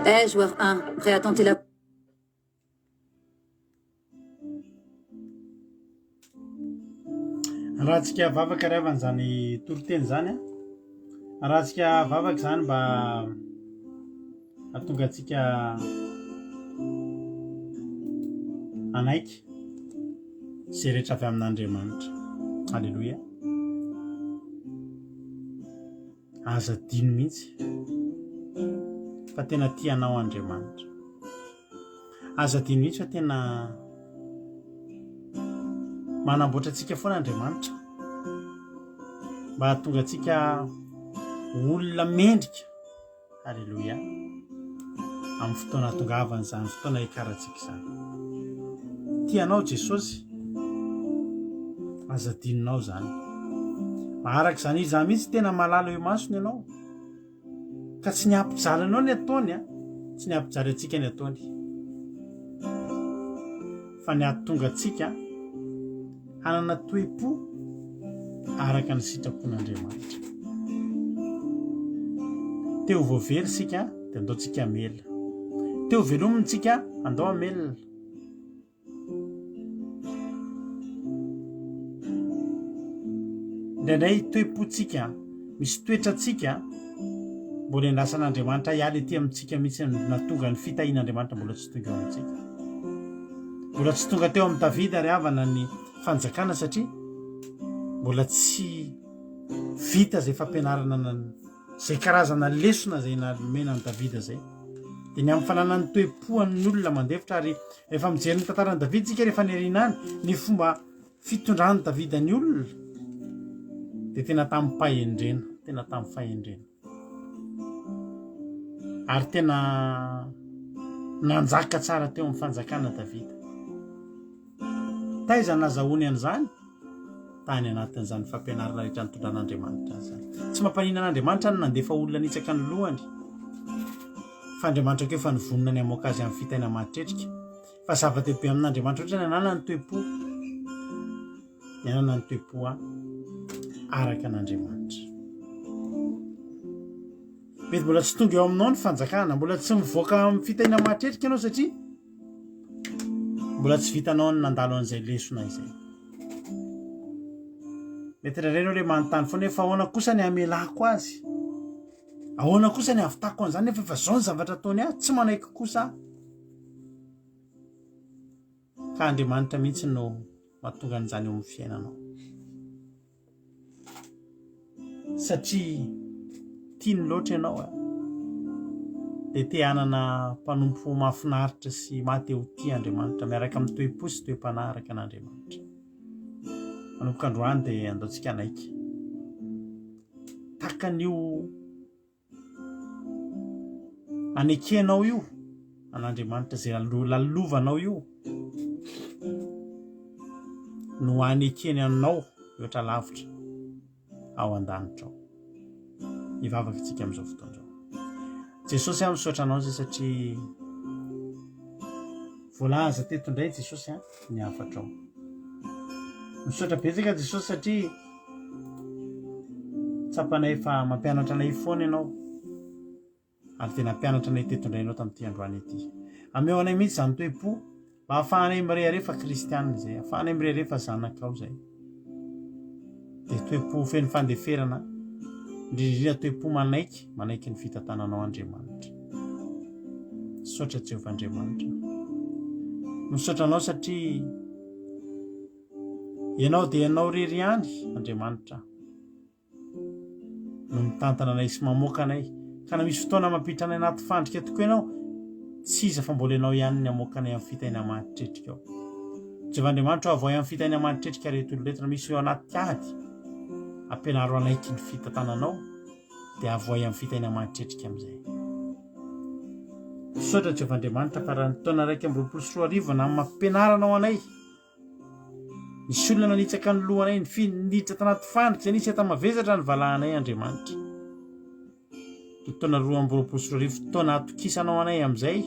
Eh, joueur 1, prêt à tenter la... Arahantsika vavaka ry havana izany toriteny izany a. Arahantsika vavaka izany mba hahatonga antsika hanaiky izay rehetra avy amin'Andriamanitra. Aleloia. Aza adino mihitsy fa tena tia anao Andriamanitra. Aza adino mihitsy fa tena manamboatra antsika foana Andriamanitra mba hahatonga antsika olona mendrika. Aleloia. Amin'ny fotoana hahatongavany izany fotoana hikarantsika izany. Tia anao Jesosy. Aza adinonao izany. Araka izany izany mihitsy tena malala eo imasony ianao. Ka tsy ny hampijaly anao ny ataony a, tsy ny hampijaly antsika ny ataony. Fa ny hahatonga antsika hanana toe-po araka ny sitrapon'Andriamanitra. Te ho voavely isika dia andao tsika hamela. Te ho velomina tsika, andao hamelona. Indraindray toe-pontsika, misy toetrantsika mbola endrasan'Andriamanitra hiala ety amintsika mihitsy no nahatonga ny fitahian'Andriamanitra mbola tsy tonga eo amintsika. Mbola tsy tonga teo amin'i Davida ry havana ny fanjakana satria mbola tsy vita izay fampianarana Izay karazana lesona izay nomena an'i Davida izay, dia ny amin'ny fananany toe-po an'ny olona mandefitra. Ary rehefa mijery ny tantaran'i Davida isika rehefa nirina any, ny fomba fitondran'i Davida ny olona dia tena tamim-pahendrena, tena tamin'ny fahendrena. Ary tena nanjaka tsara teo amin'ny fanjakana Davida. Taiza nazahoany an'izany? Tany anatin'izany fampianarana rehetra nitondran'Andriamanitra azy izany. Tsy mampaninona an'Andriamanitra ny nandefa olona nitsaka ny lohany, fa Andriamanitra koa efa nivonona ny hamoaka azy amin'ny fitaina mahatretrika. Fa zava-dehibe amin'Andriamanitra loatra ny ananany toe-po, ny ananany toe-po araka an'Andriamanitra. Mety mbola tsy tonga eo aminao ny fanjakana, mbola tsy mivoaka amin'ny fitaina mahatretrika ianao satria Mbola tsy vitanao ny nandalo an'izay lesona izay. Mety indraindray ianao le manontany foana hoe fa ahoana kosa ny hamelako azy? Ahoana kosa ny hahavitako an'izany nefa efa zao ny zavatra ataony ahy, tsy manaiky kosa aho. Ka Andriamanitra mihitsy no mahatonga an'izany eo amin'ny fiainanao. Satria tiany loatra ianao a, dia te hanana mpanompo mahafinaritra sy maha te ho tia Andriamanitra miaraka amin'ny toe-po sy toe-panahy araka an'Andriamanitra. Manomboka androany dia andaontsika hanaiky. Tahaka an'io Anekenao io an'Andriamanitra izay lalovanao io no anekeny anao mihoatra lavitra ao an-danitra ao. Hivavaka isika amin'izao fotoana izao. Jesosy aho misaotra anao izay satria voalaza teto indray Jesosy a ny hafatrao. Misaotra betsaka Jesosy satria Tsapanay fa mampianatra anay foana ianao ary dia nampianatra anay teto indray ianao tamin'ity androany ity. Ameo anay mihitsy izany toe-po mba hahafahanay mirehareha fa kristianina izay, hahafahanay mirehareha fa zanakao izay. Dia toe-po feno fandeferana, indrindra indrindra toe-po manaiky, manaiky ny fitantananao Andriamanitra. Misaotra Jehovah Andriamanitra. Misaotra anao satria Ianao dia Ianao irery ihany, Andriamanitra, no mitantana anay sy mamoaka anay, ka na misy fotoana mampiditra anay anaty fandrika tokoa Ianao, tsy iza fa mbola Ianao ihany ny hamoaka anay amin'ny fitaina mahatretrika ao. Jehovah Andriamanitra o, avoahy amin'ny fitaina mahatretrika ireto olona ireto, na misy eo anaty ady, ampianaro hanaiky ny fitantananao, dia avoahy amin'ny fitaina mahatretrika amin'izay. Misaotra Jehovah Andriamanitra fa raha ny taona 2021 na amin'ny mampianaranao anay, Nisy olona nanitsaka ny lohanay, niditra tanaty fandrika izay nisy enta-mavesatra ny valahanay Andriamanitra. Ny taona 2022, taona atokisanao anay amin'izay,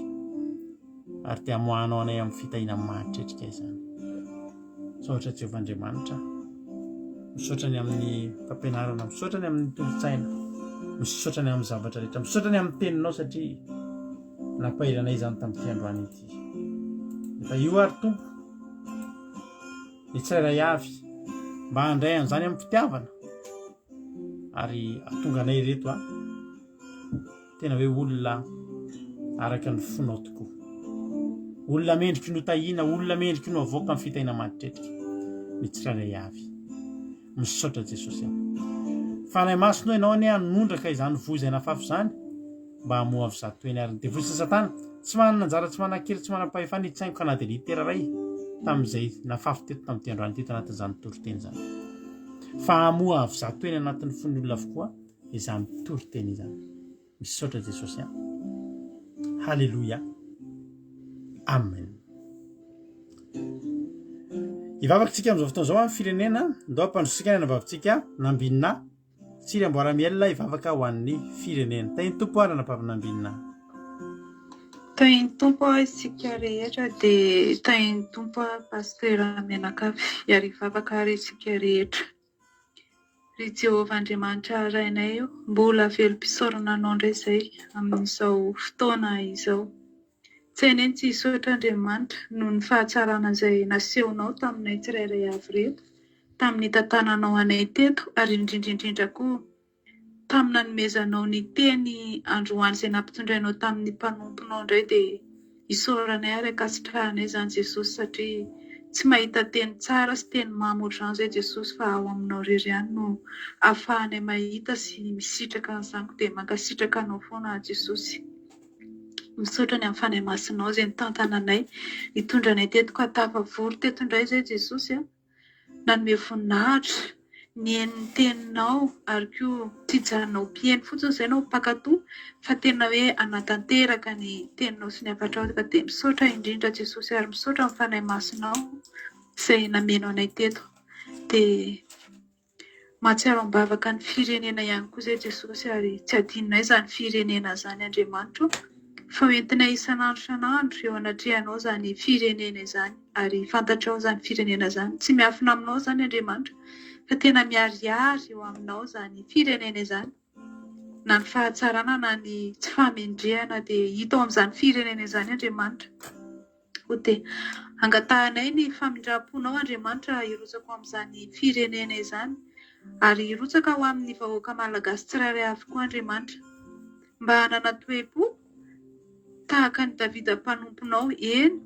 ary dia amoahanao anay amin'ny fitahiana mahatretrika izany. Misaotra Jehovah Andriamanitra. Misaotra ny amin'ny fampianarana, misaotra ny amin'ny tolo-tsaina, misaotra ny amin'ny zavatra rehetra, misaotra ny amin'ny teninao satria. Nampahery anay izany tamin'ity androany ity. Efa io ary Tompo, ny tsirairay avy mba handray an'izany amin'ny fitiavana ary atonga anay ireto a tena hoe olona araka ny fonao tokoa. Olona mendriky no tahiana, olona mendriky no avoaka amin'ny fitahiana mahatretrika ny tsirairay avy. Misaotra Jesosy a. Fanahy Masina ianao anie hanondraka izany voa izay nafafy izany mba hamoa avy zato eny ary ny devoly sy satana tsy manana anjara tsy manan-kery tsy manam-pahefana hitsaingoka na dia litera iray tamin'izay nafafy teto tamin'ity androany ity tanatin'izany toriteny izany fa hamoa avy zato eny anatin'ny fon'ny olona avokoa izany toriteny izany. Misaotra Jesosy a. Haleloia. Amen. Hivavaka tsika amin'izao fotoana izao amin'ny firenena, ndao ampandrosika ny anabavintsika Nambinina Tsiry Amboaramiel hivavaka ho an'ny firenena. Tahin'ny Tompo ary anabavy Nambinina. Tahin'ny Tompo aho isika rehetra dia tahin'ny Tompo aho Pasitera mianakavy ary hivavaka ary isika rehetra. Ry Jehovah Andriamanitra Rainay o, mbola velom-pisaorana Anao indray izay amin'izao fotoana izao. Tsy hainay ny tsy hisaotra Andriamanitra noho ny fahatsarana izay nasehonao taminay tsirairay avy ireto, tamin'ny nitantananao anay teto ary indrindra indrindra koa Tamin'ny nanomezanao ny teny androany izay nampitondrainao tamin'ny mpanomponao indray dia isaoranay ary ankasitrahanay izany Jesosy satria tsy mahita teny tsara sy teny mamy ohatr'izany izay Jesosy fa ao aminao irery ihany no ahafahanay mahita sy misitraka an'izany koa dia mankasitraka anao foana aho Jesosy. Misaotra ny amin'ny Fanahy Masinao izay nitantana anay nitondra anay teto ka tafavory teto indray izay Jesosy a. Nanome voninahitra, nihaino ny teninao ary koa tsy hijanona ho mpihaino fotsiny izay na ho mpankatò fa tena hoe hanatanteraka ny teninao sy ny hafatrao ka dia misaotra indrindra Jesosy ary misaotra ny Fanahy Masinao izay nameno anay teto dia Mahatsiaro am-bavaka ny firenena ihany koa izay Jesosy ary tsy adinonay izany firenena izany Andriamanitra o! Fa ho entinay isan'andro isan'andro eo anatrehanao izany firenena izany ary fantatrao izany firenena izany. Tsy miafina aminao izany Andriamanitra fa tena miharihary eo aminao izany firenena izany. Na ny fahatsarana na ny tsy fahamendrehana dia hita ao amin'izany firenena izany Andriamanitra. Koa dia angatahanay ny famindram-ponao Andriamanitra hirotsaka ho amin'izany firenena izany ary hirotsaka ho amin'ny vahoaka malagasy tsirairay avy koa Andriamanitra mba hanana toe-po tahaka an'i Davida mpanomponao, eny,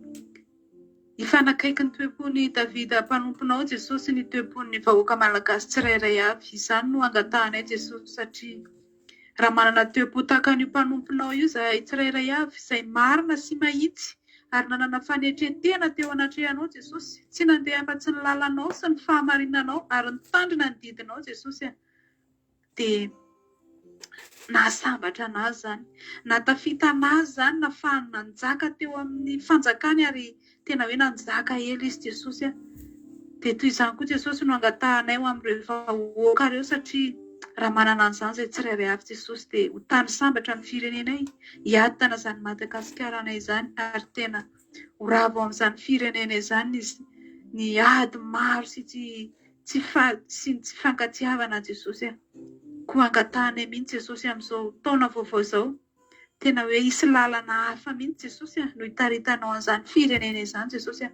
hifanakaiky ny toe-pon'i Davida mpanomponao Jesosy ny toe-pon'ny vahoaka malagasy tsirairay avy. Izany no angatahanay Jesosy satria Raha manana toe-po tahaka an'io mpanomponao io izahay tsirairay avy, izay marina sy mahitsy, ary nanana fanetren-tena teo anatrehanao Jesosy, tsy nandeha afa-tsy ny lalanao sy ny fahamarinanao ary nitandrina ny didinao Jesosy a, dia nahasambatra an'azy izany, nahatafita an'azy izany, nahafahany nanjaka teo amin'ny fanjakany ary Tena hoe nanjaka ela izy Jesosy a! Dia toy izany koa Jesosy no angatahanay ho amin'ireo vahoaka ireo satria raha manana an'izany izay tsirairay avy Jesosy dia ho tany sambatra ny firenenay, hiadana izany Madagasikaranay izany ary tena ho rava ao amin'izany firenena izany ny ny ady maro sy tsy tsy fa sy ny tsy fifankatiavana Jesosy a! Koa angatahanay mihitsy Jesosy amin'izao taona vaovao izao Tena hoe hisy lalana hafa mihitsy Jesosy a, no hitaritanao an'izany firenena izany Jesosy a.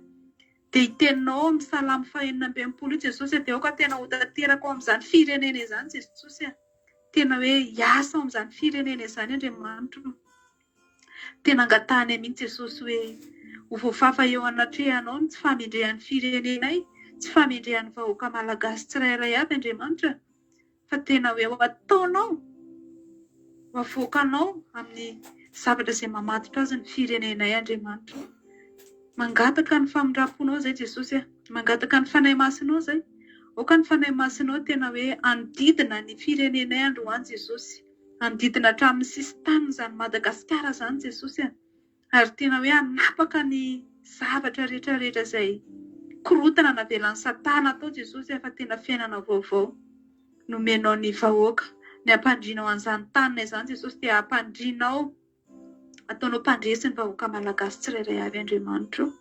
Dia hiteninao ao amin'ny Salamo faha-66 io Jesosy a, dia aoka tena ho tanteraka ao amin'izany firenena izany Jesosy a. Tena hoe hiasa ao amin'izany firenena izany Andriamanitra o. Tena angatahanay mihitsy Jesosy hoe ho voafafa eo anatrehanao ny tsy fahamendrehan'ny firenenay, tsy fahamendrehan'ny vahoaka malagasy tsirairay avy Andriamanitra. fa tena hoe ho ataonao, ho avoakanao amin'ny zavatra izay mamatotra azy ny firenenay Andriamanitra. Mangataka ny famindram-ponao izay Jesosy a, mangataka ny Fanahy Masinao izay. Aoka ny Fanahy Masinao tena hoe hanodidina ny firenenay androany Jesosy, hanodidina hatramin'ny sisin-tanin'izany Madagasikara izany Jesosy a. Ary tena hoe hanapaka ny zavatra rehetra rehetra izay korontana navelan'i satana tao Jesosy fa tena fiainana vaovao nomenao ny vahoaka, ny hampandrianao an'izany tanina izany Jesosy dia hampandrianao ataonao mpandresy ny vahoaka malagasy tsirairay avy Andriamanitra o.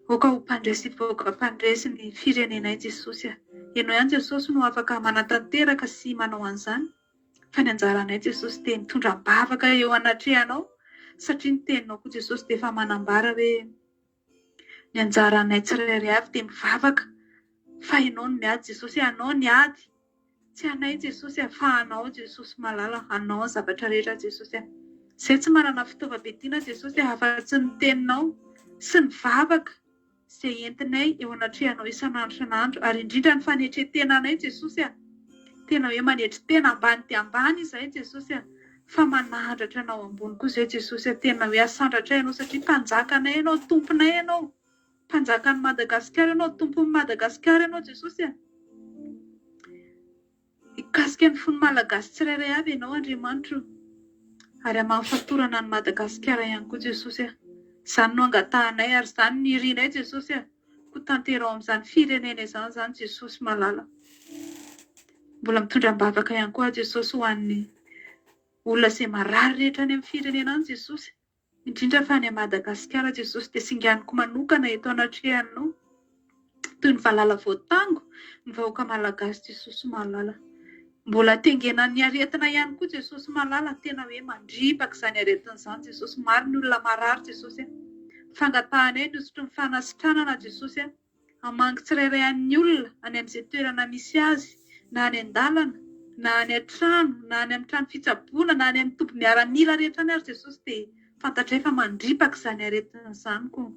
Aoka ho mpandresy hivoaka mpandresy ny firenenay Jesosy a. Ianao ihany Jesosy no afaka manatanteraka sy manao an'izany. Fa ny anjaranay Jesosy dia mitondra am-bavaka eo anatrehanao. Satria ny teninao koa Jesosy dia efa manambara hoe ny anjaranay tsirairay avy dia mivavaka fa ianao no miady Jesosy, anao ny ady. Tsy anay Jesosy a, fa anao Jesosy malala, anao ny zavatra rehetra Jesosy a. Izay tsy manana fitaovam-piadiana Jesosy a, afa-tsy ny teninao sy ny vavaka izay entinay eo anatrehanao isan'andro isan'andro, ary indrindra ny fanetren-tenanay Jesosy a. Tena hoe manetry tena ambany dia ambany izahay Jesosy a, fa manandratra anao ambony koa izay Jesosy a, tena hoe asandratray ianao satria mpanjakanay ianao, tomponay ianao. Mpanjakan'i Madagasikara ianao, Tompon'i Madagasikara ianao Jesosy a! Hikasika ny fon'ny Malagasy tsirairay avy ianao Andriamanitra o! Ary hamaha fatorana an'i Madagasikara ihany koa Jesosy a! Izany no angatahanay ary izany no irinay Jesosy a! Koa tanteraho amin'izany firenena izany izany Jesosy malala. Mbola mitondra am-bavaka ihany koa aho Jesosy ho an'ny olona izay marary rehetra any amin'ny firenena any Jesosy. Indrindra fa any Madagasikara Jesosy dia singaniko manokana eto anatrehanao toy ny valala voatango ny vahoaka Malagasy Jesosy malala. Mbola tengenan'ny aretina ihany koa Jesosy malala tena hoe mandripaka izany aretina izany Jesosy maro ny olona marary Jesosy a. Fangatahanay ny hosotry ny fanasitranana Jesosy a. Hamangy tsirairay an'ny olona any amin'izay toerana misy azy, na any an-dalana, na any an-trano, na any amin'ny trano fitsaboana, na any amin'ny toby miaramila rehetra any ary Jesosy dia fantatray fa mandripaka izany aretina izany koa.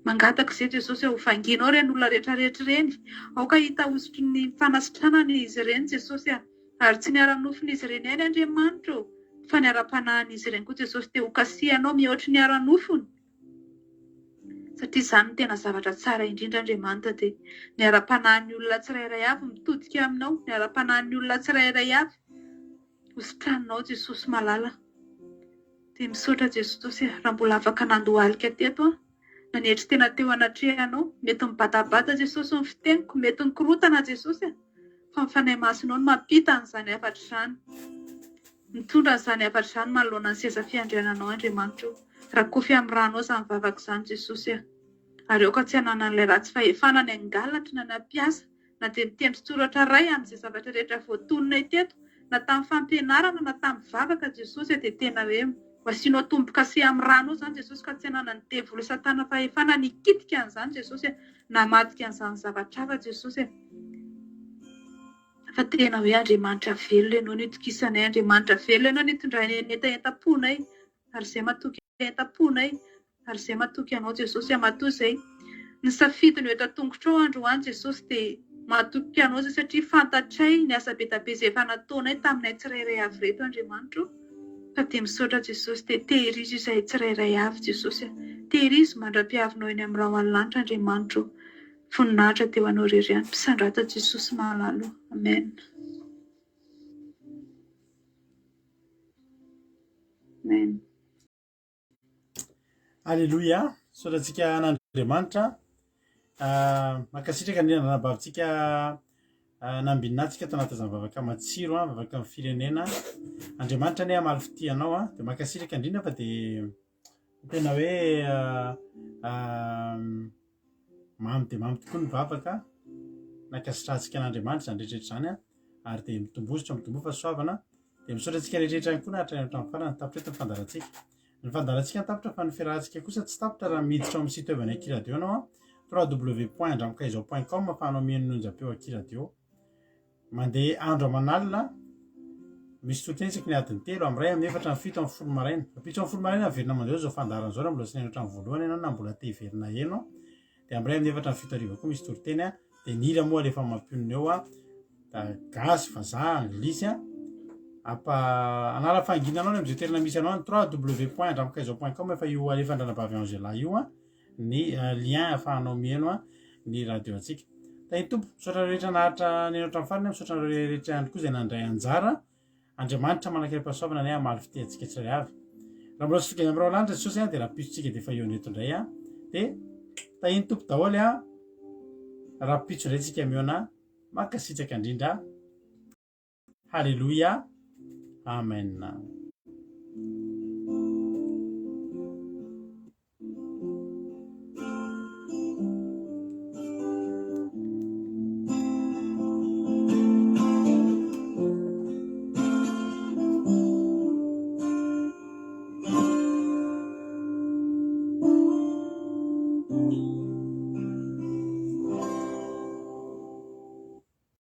Mangataka izay Jesosy ho vangianao ireny olona rehetra rehetra ireny. Aoka hahita hosotry ny fanasitranana izy ireny Jesosy a. Ary tsy ny ara-nofon'izy ireny ihany Andriamanitra ô, fa ny ara-panahin'izy ireny koa Jesosy dia hokasihanao mihoatry ny ara-nofony. Satria izany no tena zavatra tsara indrindra Andriamanitra dia ny ara-panahin'ny olona tsirairay avy mitodika aminao, ny ara-panahin'ny olona tsirairay avy ho sitraninao Jesosy malala. Dia misaotra Jesosy raha mbola afaka nandohalika teto aho, nanetry tena teo anatrehanao, mety mibatabata Jesosy ny fiteniko, mety nikorotana Jesosy fa ny Fanahy Masinao no mampita an'izany hafatra izany. Mitondra an'izany hafatra izany manoloana ny seza fiandriananao Andriamanitra o. Rakofy amin'ny ranao izany vavaka izany Jesosy a. Ary aoka tsy hananan'ilay ratsy fahefana ny hangalatra na ny hampiasa na dia ny tendron-tsoratra iray amin'izay zavatra rehetra voatononay teto na tamin'ny fampianarana na tamin'ny vavaka Jesosy a dia tena hoe ho asianao tombo-kase amin'ny ranao izany Jesosy ka tsy hananan'ny devoly satana fahefana ny hikitika an'izany Jesosy a na hamadika an'izany zavatra hafa Jesosy a. Fa tena hoe Andriamanitra velona Ianao no itokisanay, Andriamanitra velona Ianao no itondranay ny hetahetam-ponay, ary izay matoky hetam-ponay, ary izay matoky Anao Jesosy, matoa izay nisafidy ny ho eto an-tongotrao androany Jesosy dia matoky Anao izay satria fantatray ny asa be dia be izay efa nataonay taminay tsirairay avy ireto Andriamanitra o, fa dia misaotra Jesosy dia tehirizo izahay tsirairay avy Jesosy a, tehirizo mandra-piavinao eny amin'ny rahon'ny lanitra Andriamanitra o. Voninahitra dia ho anao irery ihany Mpisandrata Jesosy mahalala o. Amen. Amen. Alléluia. Misaotra antsika an'Andriamanitra. Ah, mankasitraka indrindra ny anabavintsika ah, nambinina antsika tao anatin'izany vavaka matsiro, ah, vavaka amin'ny firenena. Andriamanitra anie hamaly fitia anao, ah. Dia mankasitraka indrindra fa dia tena hoe ah, Mamy dia mamy tokoa ny vavaka nankasitrahantsika an'Andriamanitra izany rehetra rehetra izany an, ary dia mitombozotra mitomboa fahasoavana, dia misaotra antsika rehetra rehetra ihany koa nahatrany hatramin'ny farany, tapitra eto ny fandaharantsika. Ny fandaharantsika no tapitra fa ny fiarahantsika kosa tsy tapitra raha miditra ao amin'ny site web an'ny Aky Radio ianao an, www.andramikaizao.com ahafahanao mihaino ny onjam-peo Aky Radio. Mandeha andro aman'alina, misy toriteny isaky ny adiny telo, amin'ny iray, amin'ny efatra, amin'ny fito, amin'ny folo maraina. Rahampitso amin'ny folo maraina miverina mandeha izao fandaharana izao raha mbola tsy naheno hatramin'ny voalohany ianao na mbola te hiverina heno. Dia amin'ny iray, amin'ny efatra, amin'ny fito hariva koa misy toriteny. Dia ny hira moa alefa mampionona eo, gasy, vazaha, anglisy. Ampa hanala fahanginana anao any amin'izay toerana misy anao any, www.andramikaizao.com efa io alefan-dRanabavy Angela io. ny lien ahafahanao mihaino ny radio antsika. Tahin'ny Tompo, misaotra anareo rehetra naharitra nihaino hatramin'ny farany, misaotra anareo rehetra ihany koa izay nandray anjara. Andriamanitra manan-kerim-pahasoavana anie hamaly fitia antsika tsirairay avy. Raha mbola tsy tonga eny amin'ny rahona lanitra Jesosy dia rahampitso tsika dia efa eo eto indray an. Dia tahin'ny Tompo daholo an. Rahampitso indray tsika mihaona. Mankasitraka indrindra. Haleloia. Amen.